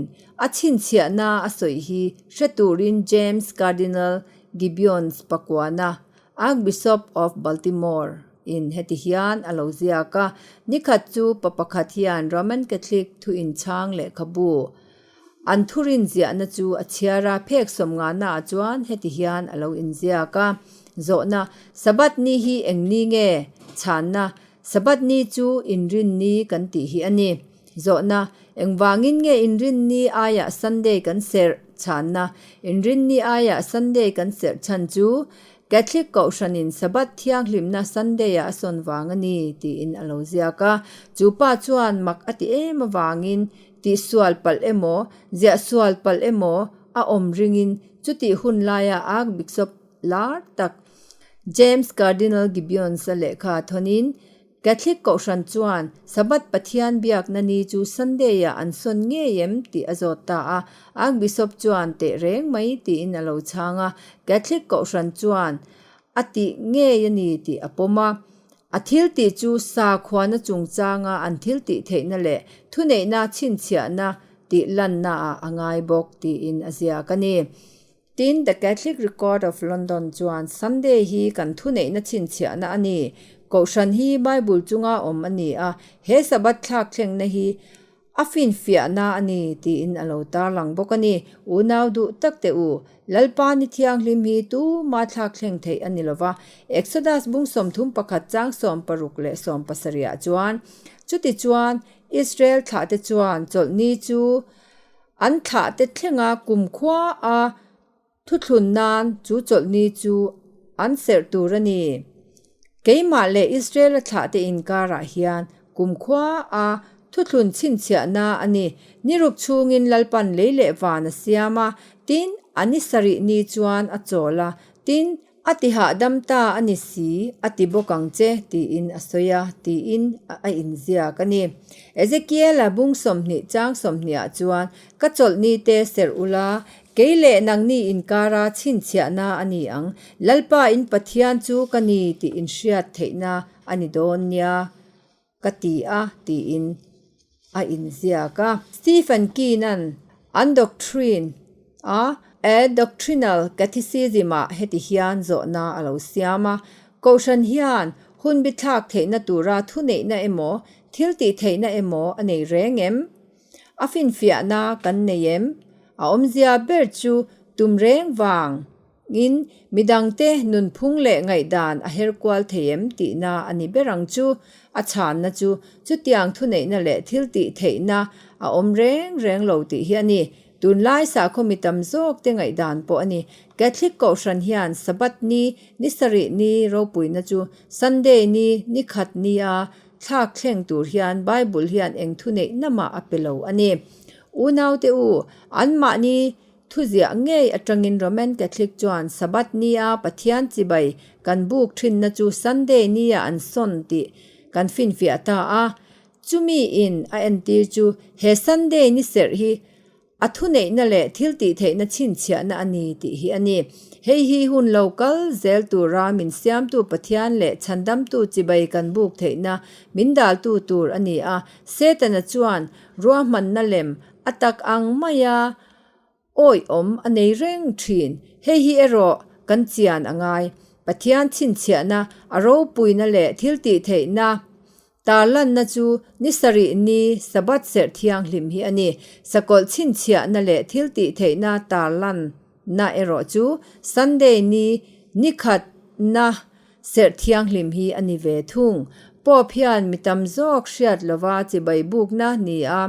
a chhinchhiahna a sawi hi hre turin James Cardinal Gibbons pakuana, Archbishop of Baltimore, in heti hian a lo ziak a, Nikhat chu pa pakhat hian Roman Catholic thu inchhang lehkhabu an thurin ziahna chu a chhiar a, phek sawmngahna ah chuan heti hian a lo inziak a, Zawhna, Sabbath ni hi eng ni nge? Chhanna, Sabbath ni chu inrin ni kan tih hi a ni. Zawhna, Engvangin nge inrin ni aiah Sunday kan serh chhanna? Inrin ni aiah Sunday kan serh chhan chu Catholic Kohhranin Sabbath thianghlimna Sunday-ah a sawn vang a ni, tiin a lo ziak a. Chu pa chuan mak a ti em avangin tihsual palh emaw, ziahsual palh emaw a awm ringin chutih hun laia Archbishop lar tak James Cardinal Gibbons-a lehkha thawnin, Catholic Kohhran chuan Sabbath Pathian biakna ni chu Sunday-ah an sawn ngei em tih a zawt ta a. Archbishop chuan teh reng mai tiin a lo chhang a. Catholic Kohhran chuan a tih ngei a ni tih a pawm a. A thil tih chu sakhuana chungchanga an thil tih theihna leh thuneihna chhinchhiahna tih lannaah a ngai bawk tiin a ziak a ni. Tin, The Catholic Record of London chuan Sunday hi kan thuneihna chhinchhiahna a ni. Kohhran hi Bible chunga awm a ni a, he Sabbath thlak thlengna hi a finfiahna a ni tiin a lo tarlang bawk a ni. Unau duh tak teh u, Lalpa ni thianghlim hi tuma thlak thleng theih a ni lova. Exodus bung 31 chang 16 leh 17 ah chuan, Chutichuan, Israel thlahte chuan chawlhni chu an thlahte thlenga kumkhua a Thuthlun nan chu chawlhni chu an serh tur a ni. Keimah leh Israela thlahte inkarah hian kumkhua a thuthlun chhinchhiahna a ni. Ni ruk chhungin Lalpan lei leh van a siam a, tin, a ni sarih ni chuan a chawl a, tin, a ti hahdam ta a ni si, a ti bawk ang che, tiin a sawi a, tiin a inziak a ni. Ezekiela bung 20 chang 20 ah chuan, Ka chawlhni te serh ula, Kei leh nangni inkara chhinchhiahna a ni ang, Lalpa in Pathian chu ka ni tih inhriat theihna a ni dawn nia ka ti a tiin a inziak a. Stephen Keenan an doctrine a A Doctrinal Catechism ah heti hian zawhna a lo siam a, Kohhran hian hun bithlak theihna tura thuneihna emaw, thiltih theihna emaw a nei reng em? A finfiahna kan nei em? A awmzia ber chu tum reng vang in midangte nunphung leh ngaihdan a her kual thei em tihna a ni ber ang chu. A chhanna chu chutiang thuneihna leh thil tih theihna a awm reng reng lo tih hi a ni. Tunlai sakhaw mi tam zawk te ngaihdan pawh a ni. Catholic Kohhran hian Sabbath ni, ni sarih ni ropuina chu Sunday ni, ni khat ni a Thlak thleng tur hian Bible hian eng thuneih namah a pe lo a ni. Unaute u, anmahni thuziah ngei atangin Roman Catholic chuan Sabbath nia Pathian chibai kan buk thinna chu Sunday nia an sawn tih kan finfiah ta a. Chumi in a entir chu he Sunday ni serh hi A thuneihna leh thiltihtheihna chhinchhiahna a ni tih hi a ni. Hei hi hun lo kal zel tura min siamtu Pathian leh chhandamtu chibai kan buk theihna min daltu tur a ni a. Setana chuan ruahmanna lem a tak ang maia awihawm a nei reng thin. Hei hi erawh kan chian a ngai. Pathian chhinchhiahna, a ropuina leh thiltihtheihna Tarlanna chu ni sarih ni Sabbath serh thianghlim hi a ni. Sakawlh chhinchhiahna leh thil tihtheihna tarlanna erawh chu Sunday ni nikhatna serh thianghlim hi a ni ve thung. Pope hian mi tam zawk hriat lova chibai bukna ni a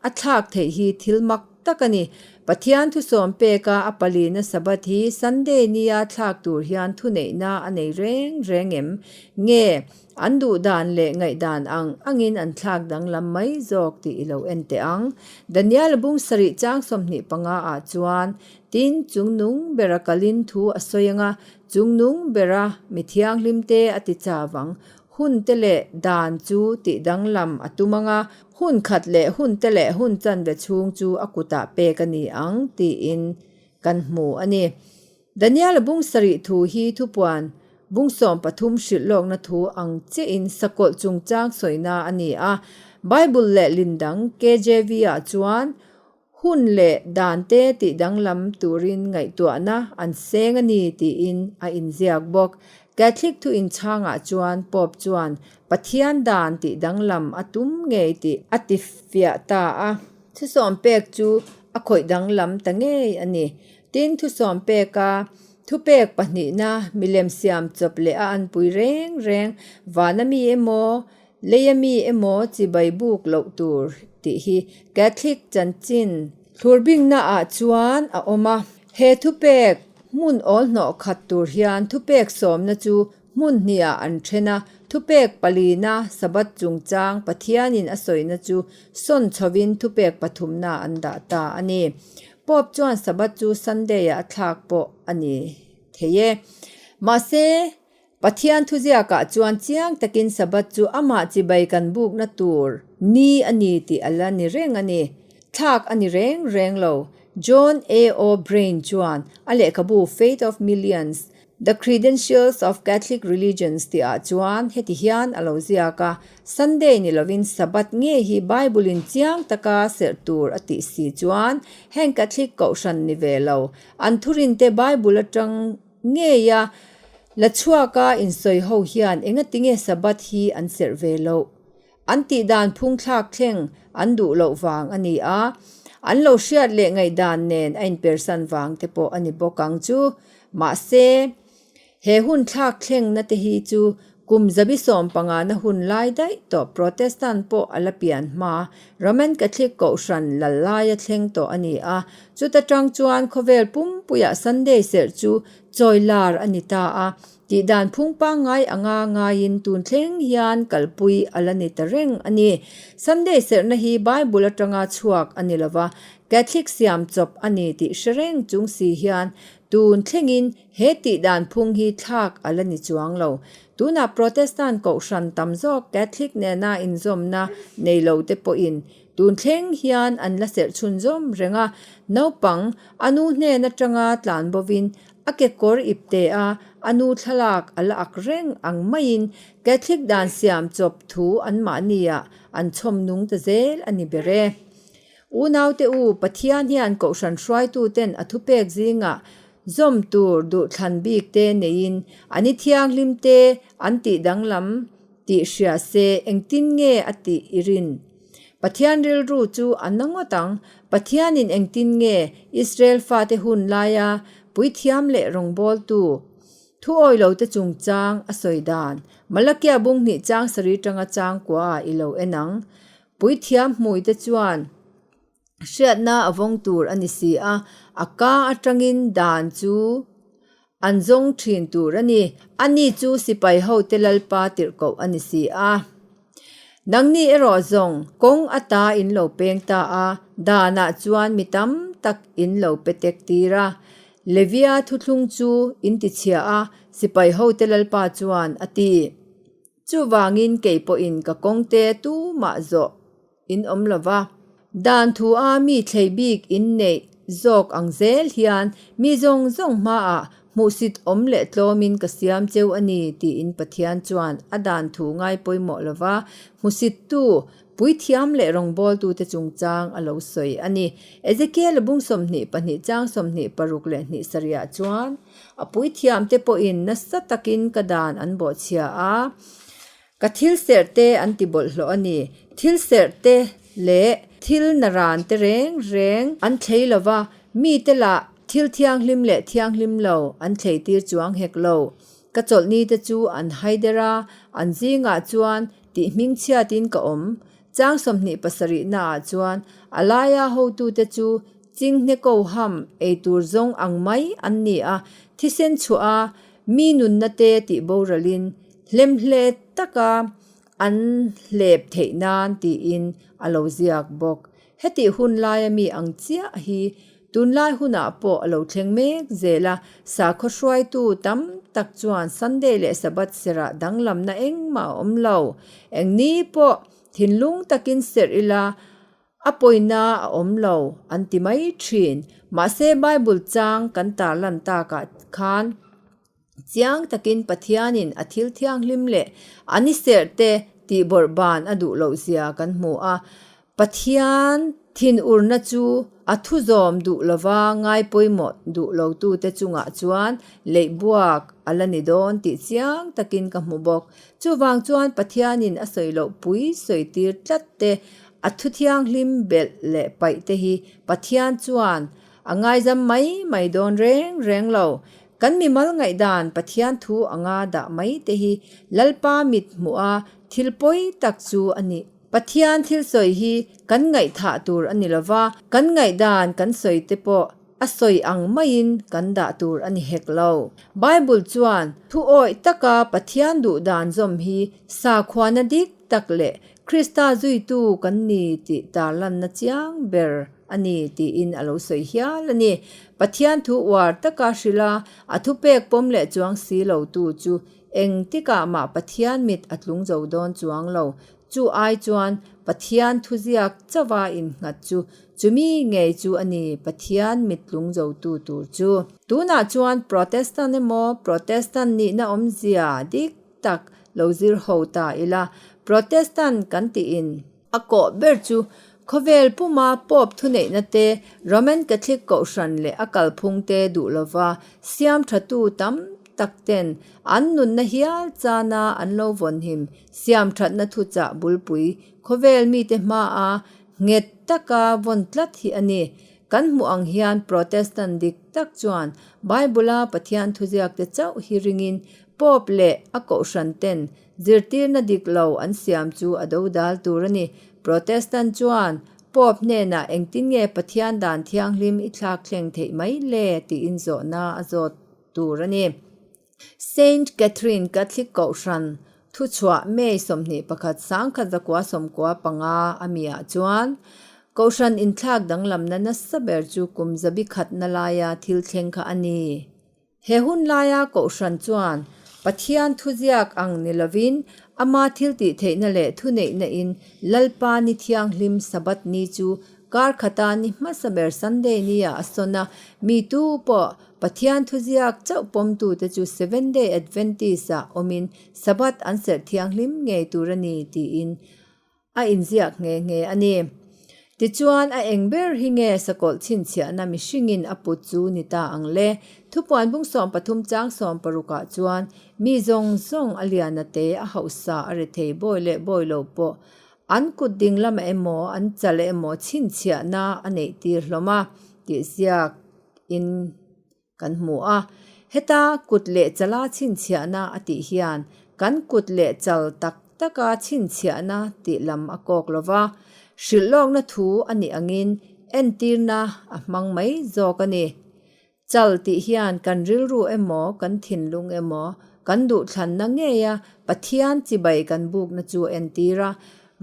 a thlak theih hi thil mak tak a ni. Pathian thusawm peka a palina Sabbath hi Sunday nia thlak tur hian thuneihna a nei reng reng em? Nge An duh dan leh ngaihdan ang angin an thlak danglam mai zawk tih i lo en teh ang. Daniel bung sarih chang 25 ah chuan, Tin, chungnung bera kalin thu a sawi anga, chungnung bera mi thianghlim te a ti chau ang. Hun te leh dan chu tih danglam a tum anga, hun khat leh hun te leh hun chanve chhung chu a kutah pek a ni ang tiin kan hmu a ni. Daniel bung sarih thu hi thupuan bung 13 hrilh lawkna thu ang chiahin sakawlh chungchang sawina a ni a. Bible lehlin dang KJV ah chuan hun leh dante tih danglam turin ngaihtuahna an seng a ni tiin a inziak bawk. Catholic thu inchhangah chuan Pope chuan Pathian dan tih danglam a tum ngei tih a tifiah ta a. Thusawm pek chu a khawih danglam ta ngei a ni. Tin, thusawm peka thupek pahnihna milem siam chawp leh a anpui reng reng vana mi emaw, leia mi emaw chibai buk loh tur tih hi Catholic chanchin thlurbingna ah chuan a awm a. He thupek hmun awl hnawh khat tur hian thupek sawmna chu hmun hnihah an then a, thupek palina Sabbath chungchang Pathianin a sawina chu sawn chhovin thupek pathumna an dah ta a ni. Pope chuan Sabbath chu Sunday-ah a thlak pawh a ni thei e. Mahse, Pathian thuziakah chuan chiang takin Sabbath chu amah chibai kan bukna tur ni a ni tih a la ni reng a ni. Thlak a ni reng reng lo. John A. O. Brain chuan a lehkhabu Faith of Millions, The Credentials of Catholic Religions tihah chuan heti hian a lo ziak a, Sunday ni lovin Sabbath ngei hi Bible-in chiang taka serh tur a tih si chuan heng Catholic kohhran ni ve lo, an thurinte Bible atang ngeia la chhuaka insawi ho hian engatinge Sabbath hi an serh ve loh? An tih dan phung thlak thleng an duh loh vang a ni a, an lo hriat leh ngaihdan nen a inpersan vang te pawh a ni bawk ang chu. Mahse, he hun thlak thlengna te hi chu Kum zabi sawmpangana hun lai daih tawh Protestant pawh a la pian hma Roman Catholic Kohhran lal laia thleng tawh a ni a. Chuta tang chuan khawvel pumpuiah Sunday serh chu chawi lar a ni ta a. Tihdan phung pangngai anga ngaiin tun thleng hian kalpui a la ni ta reng a ni. Sunday serhna hi Bible atanga chhuak a ni lova, Catholic siam chawp a ni tih hre reng chung si hian tun thlengin he tihdan phung hi thlak a la ni chuang lo. Tunah Protestant kohhran tam zawk Catholic nena inzawmna nei lo te pawhin tun thleng hian an la serh chhunzawm reng a, naupang a nu hnen atanga tlan bovin A kekawr ipte a, a nu thlalak a la ak reng ang maiin Catholic dan siam chawp thu anmahniah an chhawm nung ta zel a ni ber e. Unaute u, Pathian hian Kohhran hruaituten a thupek zingah zawm tur duhthlan bik te neiin a ni thianghlim te an tih danglam tih hria se engtin nge a tih i rin? Pathian rilru chu a na ngawt ang. Pathianin engtin nge Israel fate hun laia puithiam leh rawngbawltu thu awi lote chungchang a sawi dan? Malakia bung hnih chang sarih tanga chang kuaah i lo en ang. Puithiam hmuite chuan hriatna a vawng tur a ni si a, a ka atangin dan chu an zawng thin tur a ni. Ani chu sipai hote Lalpa tirhkoh a ni si a. Nangni erawh zawng kawng ata in lo peng ta a, danah chuan mi tam tak in lo pe tek tir a. Levia thuthlung chu in tichhia a, sipai hote Lalpa chuan a ti. Chuvangin kei pawhin ka kawngte tumah zawh in awm lo va. Dan thu a mi thlei bik in neih zawk ang zel hian mi zawng zawng hmaah hmuhsit awm leh tlawmin ka siam cheu a ni tiin Pathian chuan a dan thu ngai pawimawh lo va, hmusittu, puithiam leh rawngbawltute chungchang a lo sawi a ni. Ezekiel bung 22 chang 26 leh hnih sarihah chuan a puithiamte pawhin nasa takin ka dan an bawhchhia a. Ka thil serh te an ti bawlhhlawh a ni. Thil serh te leh thil naran te reng reng an thlei lo va, mite lah thil thianghlim leh thianghlim lo an thlei tir chuang hek lo. Ka chawlhni te chu an hai der a, an zingah chuan tih hmingchhiatin ka awm. Chang 27 naah chuan a laia hotute chu chinghne ko ham ei tur zawng ang mai an ni a, thisen chhuah a mi nunna te tih boralin Hlemhle taka an hlep theih nan tiin a lo ziak bawk. Hetih hun laia mi ang chiah hi tunlai hunah pawh a lo thleng mek zel a, sakhaw hruaitu tam tak chuan Sunday leh Sabbath serah danglamna engmah a awm lo. Engni pawh thinlung takin serh ila a pawina a awm lo an ti mai thin. Mahse Bible chang kan tarlan takah khan. Chiang takin Pathianin a thil thianghlim leh a ni serhte tih bawrhban a duh loh zia kan hmu a. Pathian thinurna chu a thu zawm duh lova ngai pawimawh duh lotute chungah chuan leihbuak a la ni dawn tih chiang takin ka hmu bawk. Chuvang chuan Pathianin a sawi loh pui sawi tir tlat te, a thu thianghlim belh leh paih te hi Pathian chuan a ngaizam mai mai dawn reng reng lo. Kan mimal ngaihdan Pathian thu anga dah mai te hi Lalpa mit hmuh a thil pawi tak chu a ni. Pathian thil sawi hi kan ngaihthah tur a ni lo va, kan ngaihdan kan sawi te pawh a sawi ang maiin kan dah tur a ni hek lo. Bible chuan thu awih taka Pathian duhdan zawm hi sakhuana dik tak leh Krista zuitu kan ni tih tarlanna chiang ber a ni tiin a lo sawi hial a ni. Pathian thu uar taka hrilh a, a thupek pawm leh chuang si lo tu chu engtikah mah Pathian mit a tlung zo dawn chuang lo. Chu ai chuan Pathian thuziak chauha innghat chu chumi ngei chu a ni Pathian mit tlung zo tu tur chu. Tunah chuan Protestant emaw Protestant nihna awmzia dik tak lo zir ho ta ila, Protestant kan tiin, A kawh ber chu khawvel puma Pope thuneihna te, Roman Catholic kohhran leh a kalphung te duh lova siam thatu tam tak ten an nunna hial chana an lo vawnhim siam thatna thuchah bulpui khawvel mite hmaa nghet taka vawn tlat hi a ni. Kan hmuh ang hian Protestant dik tak chuan Bible-a Pathian thuziakte chauh hi ringin Pope leh a kohhran ten zirtirna dik lo an siam chu a dodal tur a ni. Protestant chuan Pope hnenah engtin nge Pathian dan thianghlim i thlak thleng theih mai le tiin zawhna a zawt tur a ni. Saint Catherine Catholic Kohhran thuchhuah May 21 1995 a mi ah chuan Kohhran inthlak danglamna nasa ber chu kum zabi khatna laia thil thleng kha a ni. He hun laia Kohhran chuan Pathian thuziak ang ni lovin ama thiltih theihna leh thuneihna in Lalpa ni thianghlim Sabbath ni chu kar khata ni hmasa ber Sunday ni ah a sawn a, mi tu pawh Pathian thuziak chauh pawmtute chu Seventh-day Adventist-ah awmin Sabbath an serh thianghlim ngei tur a ni tiin a inziak nghe nghe a ni. Tichuan, a eng ber hi nge sakawlh chhinchhiahna mihringin a put chu ni ta ang le? Thupuan bung 13 chang sawmparukah chuan mi zawng zawng a liana te, a hausa, a rethei bawi leh bawi lo pawh an kut ding lamah emaw, an chal emaw chhinchhiahna a neih tir hlawm a tih ziak in kan hmu a. Heta kut leh chala chhinchhiahna a tih hian kan kut leh chal tak taka chhinchhiahna tih lam a kawk lo va, hrilh lawkna thu a nih angin entirna a hmang mai zawk a ni. Chal tih hian kan rilru emaw kan thinlung emaw kan duhthlanna ngeia Pathian chibai kan bukna chu a entir a.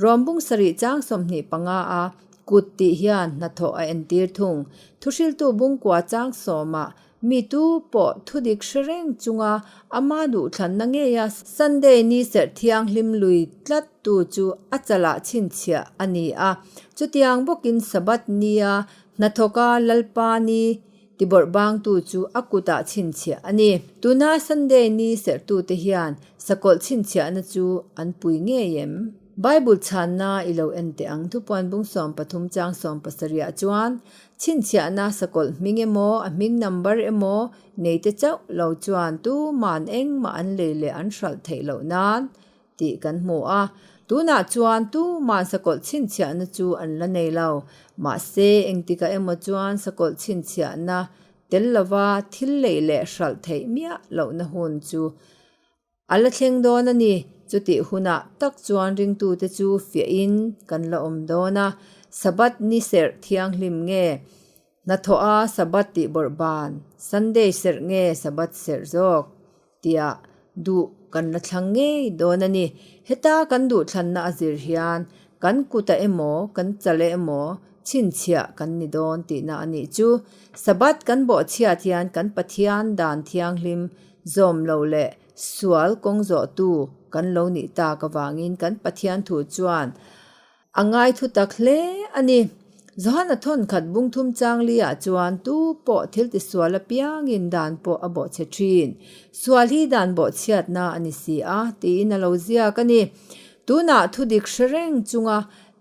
Rawmbung sarih chang 25 a kut tih hian hnathawh a entir thung. Thuhriltu bungkua chang sawmah mi tu pawh thudik hre reng chunga ama duhthlanna ngeia Sunday ni serh thianghlim lui tlat tu chu a chalah chhinchhiah a ni a. Chutiang bawkin Sabbath nia hnathawka Lalpa ni Tibawrh bangtu chu a kutah chhinchhiah a ni. Tuna Sunday ni serhtute hian sakawlh chhinchhiahna chu an pui ngei em? Bible chhanna i lo en teh ang. Thupuan bung 13 chang 17 ah chuan chhinchhiahna sakawlh hming emaw a hming number emaw neite chauh lo chuan tuman engmah an lei leh an hralh theih loh nan tih kan hmu a. Tunah chuan tuman sakawlh chhinchhiahna chu an la nei lo. Mahse, engtikah emaw chuan sakawlh chhinchhiahna tel lova thil lei leh hralh theih miah lohna hun chu a la thleng dawn a ni. Chutih hunah tak chuan ringtute chu fiahin kan la awm dawn a. Sabbath ni serh thianghlim nge hnathawha Sabbath tih bawrh ban, Sunday serh nge Sabbath serh zawk? Tia duh kan la thlang ngei dawn a ni. Heta kan duhthlanna a zir hian kan kutah emaw kan chale emaw chhinchhiah kan ni dawn tihna a nih chu. Sabbath kan bawhchhiat hian kan Pathian dan thianghlim zawm lo leh sual kawng zawhtu kan lo nih tak avangin kan Pathian thu chuan A ngai thu tak hle a ni. Johana thawnkhat bungthum changli ah chuan tu pawh thil tisual apiangin dan pawh a bawhchhe thin. Sual hi dan bawhchhiatna a ni si a, tiin a lo ziak a ni. Tunah thudik hre reng chunga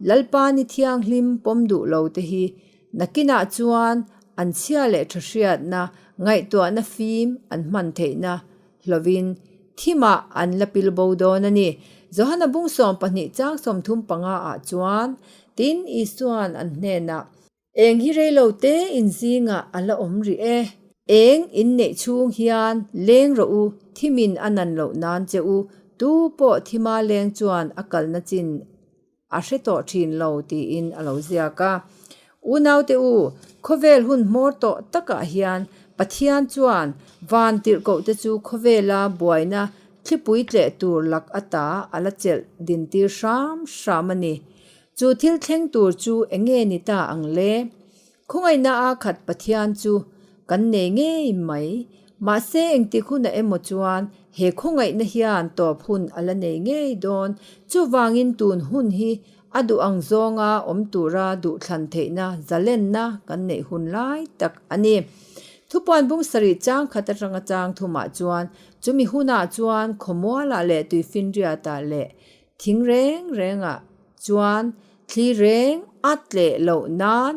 Lalpa ni thianghlim pawm duh lo te hi nakinah chuan an chhia leh tha hriatna, ngaihtuahna fim an hman theihna hlovin thimah an la pil bo dawn a ni. Johana bung 12 chang 35 ah chuan tin Isua'n an hnenah, Eng hi rei lo te in zingah a la awm rih e. Eng in neih chhung hian leng rawh u, thimin a nan loh nan che u, tu pawh thima leng chuan a kalna chin a hre tawh thin lo tiin a lo ziak a. Unaute u, khawvel hun hmawr tawh takah hian Pathian chuan van tirhkohte chu khawvela buaina thlipui tleh tur lak ata a la chelh dintir hram hram a ni. Chu thil thleng tur chu enge ni ta ang le? Khawngaihna a khat Pathian chu kan nei ngei mai. Mahse engtik hunah emaw chuan he khawngaihna hian tawp hun a la nei ngei dawn. Chuvangin tun hun hi a duh ang zawnga awm tura duhthlan theihna zalenna kan neih hun lai tak a ni. Thupuan bung sarih chang khat atanga chang thumah chuan chumi hunah chuan khawmualah leh tuifinriatah leh Thing reng rengah chuan thli reng a tleh loh nan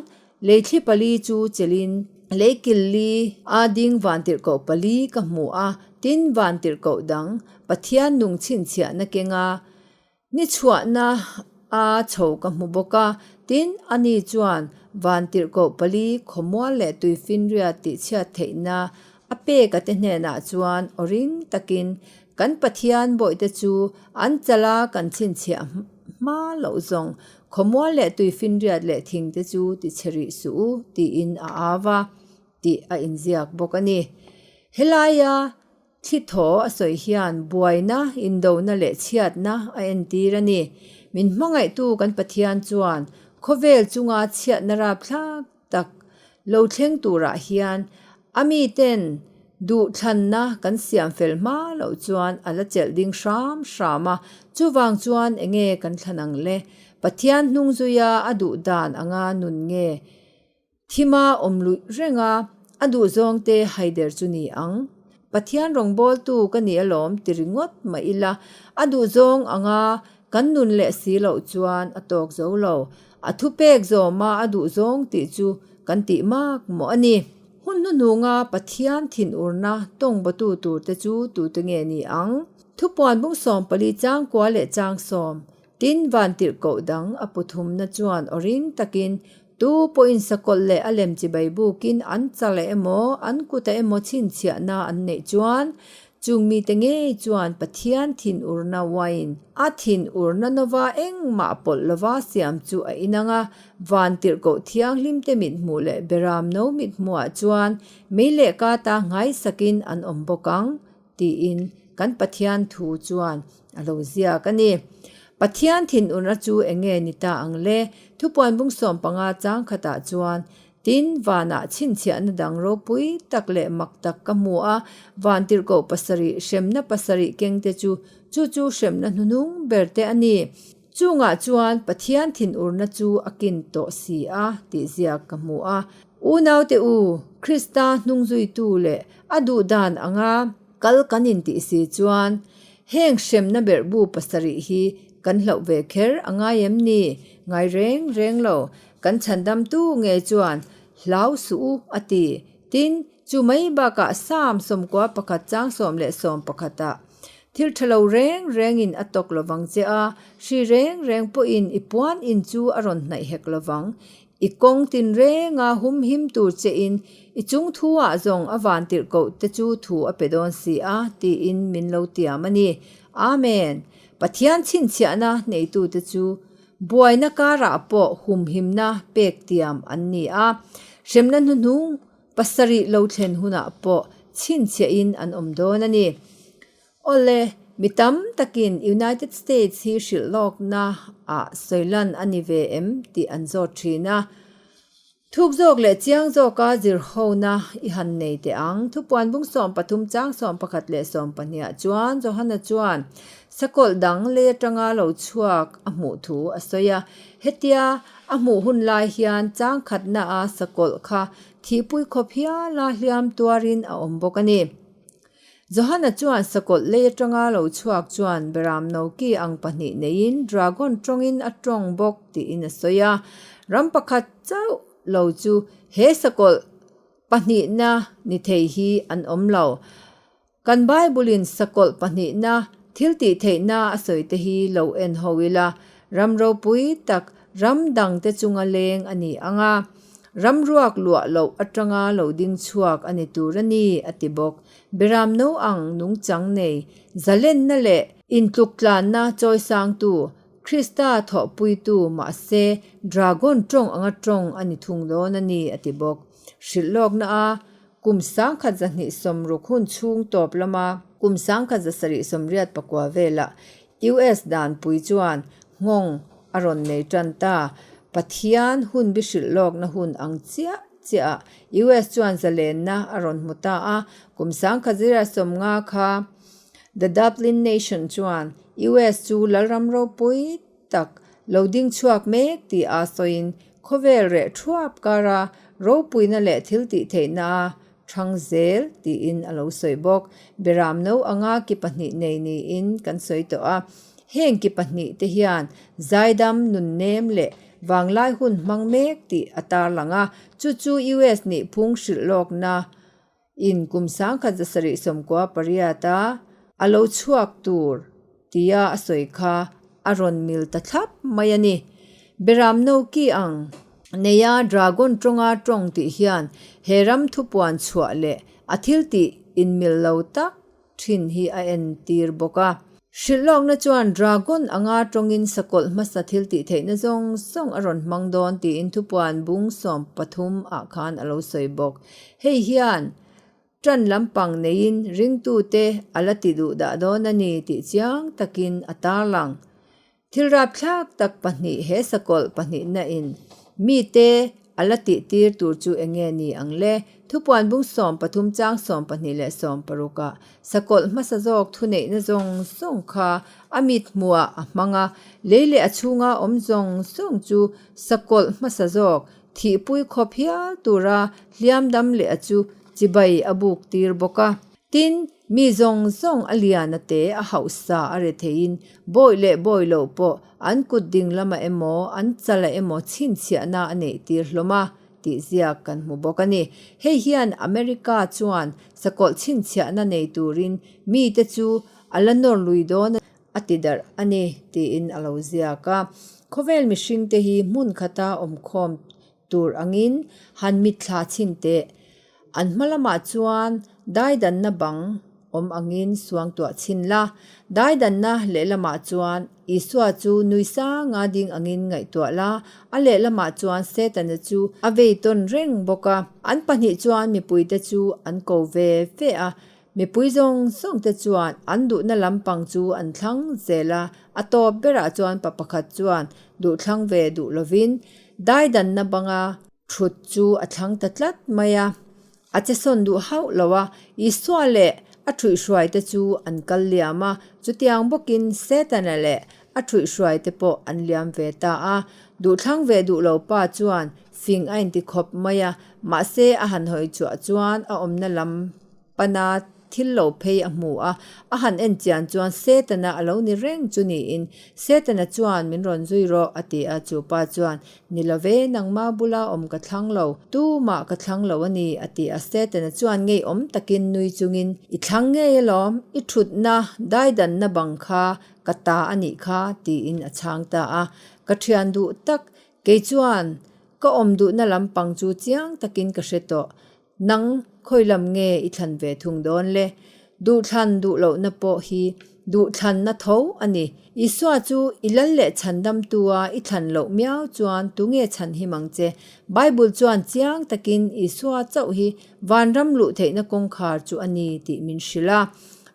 lei thli pali chu chelin lei kil li a ding vantirhkoh pali ka hmu a, tin vantirhkoh dang Pathian nung chhinchhiahna kenga ni chhuahna. a chho ka hmu bawk a. Tin, ani chuan vantirhkoh pali khawmual leh tuifinriat tihchhiat theihna a pek a te hnenah chuan aw ring takin kan Pathian bawihte chu an chala kan chhinchhiah hma loh zawng khawmual leh tuifinriat leh thingte chu tichhe rih suh u tiin a au a tih a inziak bawk a ni. Helaia Thli thaw a sawi hian buaina, indona leh chhiatna a entir a ni. Min hmangaihtu kan Pathian chuan khawvel chunga chhiatna rapthlak tak lo thleng turah hian a miten duhthlanna kan siam fel hma loh chuan a la chelh ding hram hram a, chuvang chuan enge kan thlan ang le? Pathian hnung zuia a duh dan anga nun nge? Thima awm luih reng a, a duhzawngte haider chu ni ang. Pathian rawngbawltu ka ni alawm ti ringawt mah ila, a duhzawng anga kan nun leh si loh chuan a tawk zo lo. A thupek zawma a duhzawng tih chu kan tih mak mawh a ni. Hun hnuhnunga Pathian thinurna tawngbawtu turte chu tute nge ni ang? Thupuan bung 14 chang kua leh chang sawm, tin vantirhkoh dang a puthumna chuan aw ring takin Tu pawhin sakawlh leh a lem chibai bukin an chal emaw, an kutah emaw chhinchhiahna an neih chuan, chung mite ngei chuan Pathian thinurna wine, a thinurna nova engmah pawlh lova siam chu a inang a, van tirhkoh thianghlimte mithmuh leh beramno mithmuhah chuan mei leh kata nghaisakin an awm bawk ang. Tiin kan Pathian thu chuan a lo ziak a ni. Pathian thinurna chu eng nge ni ta ang le? Thupuan bung 15 chang khatah chuan, Tin, vanah chhinchhiahna dang ropui tak leh mak tak ka hmu a, van tirhkoh pasarih, hremna pasarih kengte chu, chu chu hremna hnuhnung ber te a ni. Chungah chuan Pathian thinurna chu a kin tawh si a tih ziak ka hmu a. Unaute u, Krista hnungzuitu leh a duh dan anga kal kan intih si chuan heng hremna berhbu pasarih hi kan hlauh ve kher a ngai em ni? Ngai reng reng lo, kan chhandamtu nge chuan hlau suh u a ti. Tin, chu mai bakah Psalm 91 chang 11 ah Thil tha lo reng rengin a tawk lovang che a, hri reng reng pawhin i puan in chu a rawn hnaih hek lovang. I kawng tinrenga humhim tur chein i chung thuah zawng a vantirhkoh te chu thu a pe dawn si a, tiin min lo tiam a ni. Amen! Pathian chhinchhiahna neitute chu buaina karah pawh humhimna pek tiam an ni a, hremna hnuhnung Pasarih lo thlen hunah pawh chhinchhiahin an awm dawn a ni. Awle, mi tam takin United States hi hrilh lawkna ah sawilan a ni ve em tih an zawt thin a. Thuk zawk leh chiang zawka zirhona i han nei teh ang. Thupuan bung 13 chang 11 leh 12 ah chuan Johana chuan sakawlh dang lei atanga lo chhuak a hmuh thu a sawi a. Hetia A hmuh hun lai hian chang khatna a sakawlh kha thihpui khawp hiala hliam tuarin a awm bawk a ni. Johana chuan sakawlh lei atanga lo chhuak chuan beram noki ang pahnih neiin dragon tawngin a tawng bawk tiin a sawi a. Ram pakhat chauh lo chu he sakawlh pahnihna ni thei hi an awm lo. Kan Bible-in sakawlh pahnihna thil tih theihna a sawi te hi lo en ho ila, ram ropui tak ram dangte chunga leng a ni ang a, ram ruak luah loh atanga lo ding chhuak a ni tur a ni, a ti bawk. Beram no ang nungchang nei, zalenna leh intluktlanna chawisangtu, Krista thawhpuitu mahse dragon tawng anga tawng a ni thung dawn a ni, a ti bawk. Hrilh lawkna a Kum 1260 hun chhung tawp lama kum 1789 velah US danpui chuan nghawng a rawn nei tan ta. Pathian hun bihrilh lawkna hun ang chiah chiahah US chuan zalenna a rawn hmu ta a. Kum 1950 kha The Dublin Nation chuan US chu lalram ropui tak lo ding chhuak mek tih a sawiin khawvel reh thuap kara ropuina leh thil tih theihna a thang zel tiin a lo sawi bawk. Beram no anga ki pahnih nei niin kan sawi tawh a, heng ki pahnih te hian zaidam nunnem leh vanglai hun hmang mek tih a tarlang a, chu chu US nih phung hrilh lawkna In kum 1798 a a lo chhuak tur tia a sawi kha a rawn mil ta thlap mai a ni. Beram no ki ang neia dragon tawnga tawng tih hian he ram thupuan chhuah leh a thil tih inmil lo tak thin hi a entir bawk a. Hrilhlawkna chuan dragon anga tawngin sakawlh hmasa thil tih theihna zawng zawng a rawn hmang dawn tiin thupuan bung 13 ah khan a lo sawi bawk. Hei hian Ṭan lampang neiin ringtute a la ti duh dah dawn a ni tih chiang takin a tarlang. Thil rapthlak tak pahnih he sakawlh pahnihna in mite a la tih tir tur chu eng nge ni ang le? Thupuan bung 13 chang 12 leh 16 ah sakawlh hmasa zawk thuneihna zawng zawng kha a mit hmuhah a hmang a, lei leh a chhunga awm zawng zawng chu sakawlh hmasa zawk thihpui khawp hial tura hliam dam leh a chu chibai a buk tir bawk a. Tin, mi zawng zawng a lian a te a hauhsa a re theiin bawi leh bawi loh pawh an kut ding lamah emaw an chalah emaw chhinchhiahna a neih tir hlawm a tih ziak kan hmu bawk a ni. Hei hian America chuan sakawlh chhinchhiahna nei turin mite chu a la nawr lui dawn a ti darh a ni tiin a lo ziak a. Khawvel mihringte hi hmun khata awmkhawm tur angin han mitthla chhin teh. An hma lamah chuan daidanna bang awm angin suangtuah chhin la. Daidanna lehlamah chuan Isua chu nui sanga ding angin ngaihtuah la, a lehlamah chuan Setana chu a vei tawn reng bawk a. An pahnih chuan mipuite chu an ko ve ve a, Mipui zawng zawng te chuan an duhna lampang chu an thlang zel a, a tawp berah chuan pa pakhat chuan duhthlang ve duh lovin daidanna banga thut chu a thlang ta tlat mai a. A che sawn duh hauh lo a, Isua leh a thuihhruai te chu an kal liam a, chutiang bawkin Setana leh a thuihhruai te pawh an liam ve ta a. Duhthlang ve duh lo pa chuan fing a inti khawp mai a, mahse a han hawi chhuah chuan a awmna lam Pana thil lo phei a hmu a, a han en chian chuan Setana a lo ni reng chu niin, Setana chuan min rawn zui rawh a ti a, chu pa chuan, Ni lo ve, nangma bula awm ka thlang lo, tumah ka thlang lo a ni a ti a, Setana chuan ngeiawm takin nui chungin, I thlang ngei alawm, i thutna daidanna bang kha ka ta a nih kha tiin a chhang ta a, ka thian duh tak, kei chuan ka awm duhna lampang chu chiang takin ka hre tawh, Nang khawi lam nge i thlan ve thung dawn le? Duhthlan duh lohna pawh hi duhthlanna tho a ni. Isua chu i lal leh chhandamtua i thlan loh miau chuan tunge chhan him ang che? Bible chuan chiang takin Isua chauh hi vanram luh theihna kawngkhar chu a ni tih min hrilh a.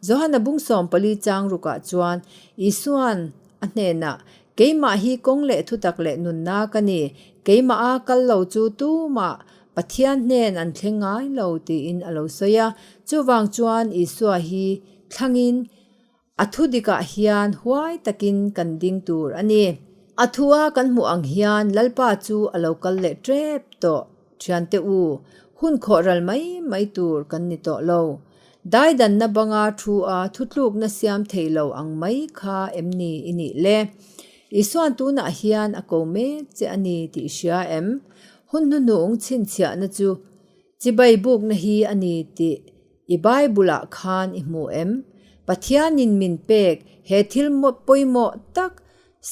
Johana bung 14 chang rukah chuan Isua'n a hnenah, Keimah hi kawng leh thutak leh nunna ka ni, keimaha kal lo chu tumah Pathian hnen an thleng ngai lo tiin a lo sawi a. Chuvang chuan Isua hi thlangin a thu dikah hian huai takin kan ding tur a ni. A thua kan hmuh ang hian Lalpa chu a lo kal leh tep tawh thiante u, hun khawh ral mai mai tur kan ni tawh lo. Daidanna banga thu a thutlukna siam thei lo ang mai kha em ni i nih le? Isuan tunah hian a ko mek che a ni tih i hria em? Hun hnuhnung chhinchhiahna chu chibai bukna hi a ni tih i Bible-ah khan i hmu em? Pathianin min pek he thil pawimawh tak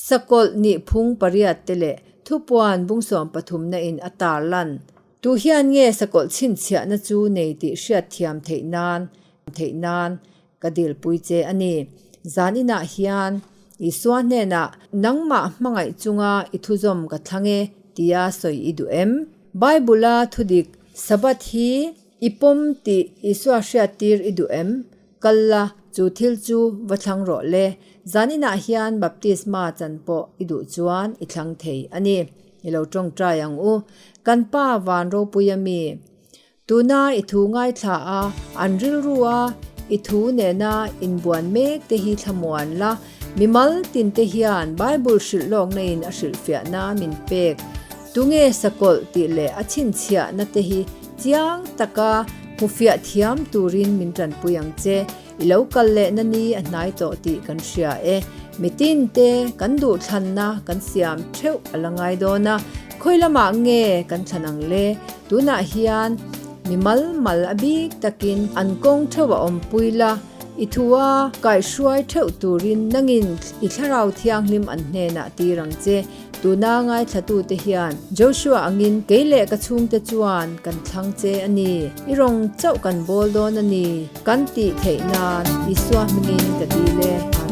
sakawlh nihphung pariat te leh thupuan bung 13 in a tarlan. Tu hian nge sakawlh chhinchhiahna chu nei tih hriatthiam theih nan theih nan Ka dilpui che a ni. Zan inah hian Isua hnenah, Nangmah hmangaih chunga i thuzawm ka thlang e, tia sawi i duh em? Bible-a thudik, Sabbath hi i pawm tih Isua hriattir i duh em? Kal la, chu thil chu va thlang rawh le. Zan inah hian baptisma chan pawh i duh chuan i thlang thei a ni. I lo tawngtai ang u. Kan Pa van ropuia mi. Tuna i thu ngaithla a, an rilru a, i thu nena inbuan mek te hi thlamuan la, mimal tin te hian Bible hrilh lawkna in a hrilhfiahna min pek. Tunge sakawlh tih leh a chhinchhiahna te hi chiang taka hmufiah thiam turin min tanpui ang che. I lo kal lehna ni a hnai tawh tih kan hria e. Mitin te kan duhthlanna kan siam theuh a la ngai dawn a, khawi lamah nge kan thlan ang le? Tunah hian mi mal mal a bik takin an kawng theuh a awmpui la. I thua kaihhruai theuh turin nangin i Thlarau Thianghlim an hnenah tir ang che. Tuna ngaithlatute hian Joshua angin kei leh ka chhungte chuan kan thlang che a ni. I rawng chauh kan bawl dawn a ni. Kan tih theih nan Isua hmingin ka dil e.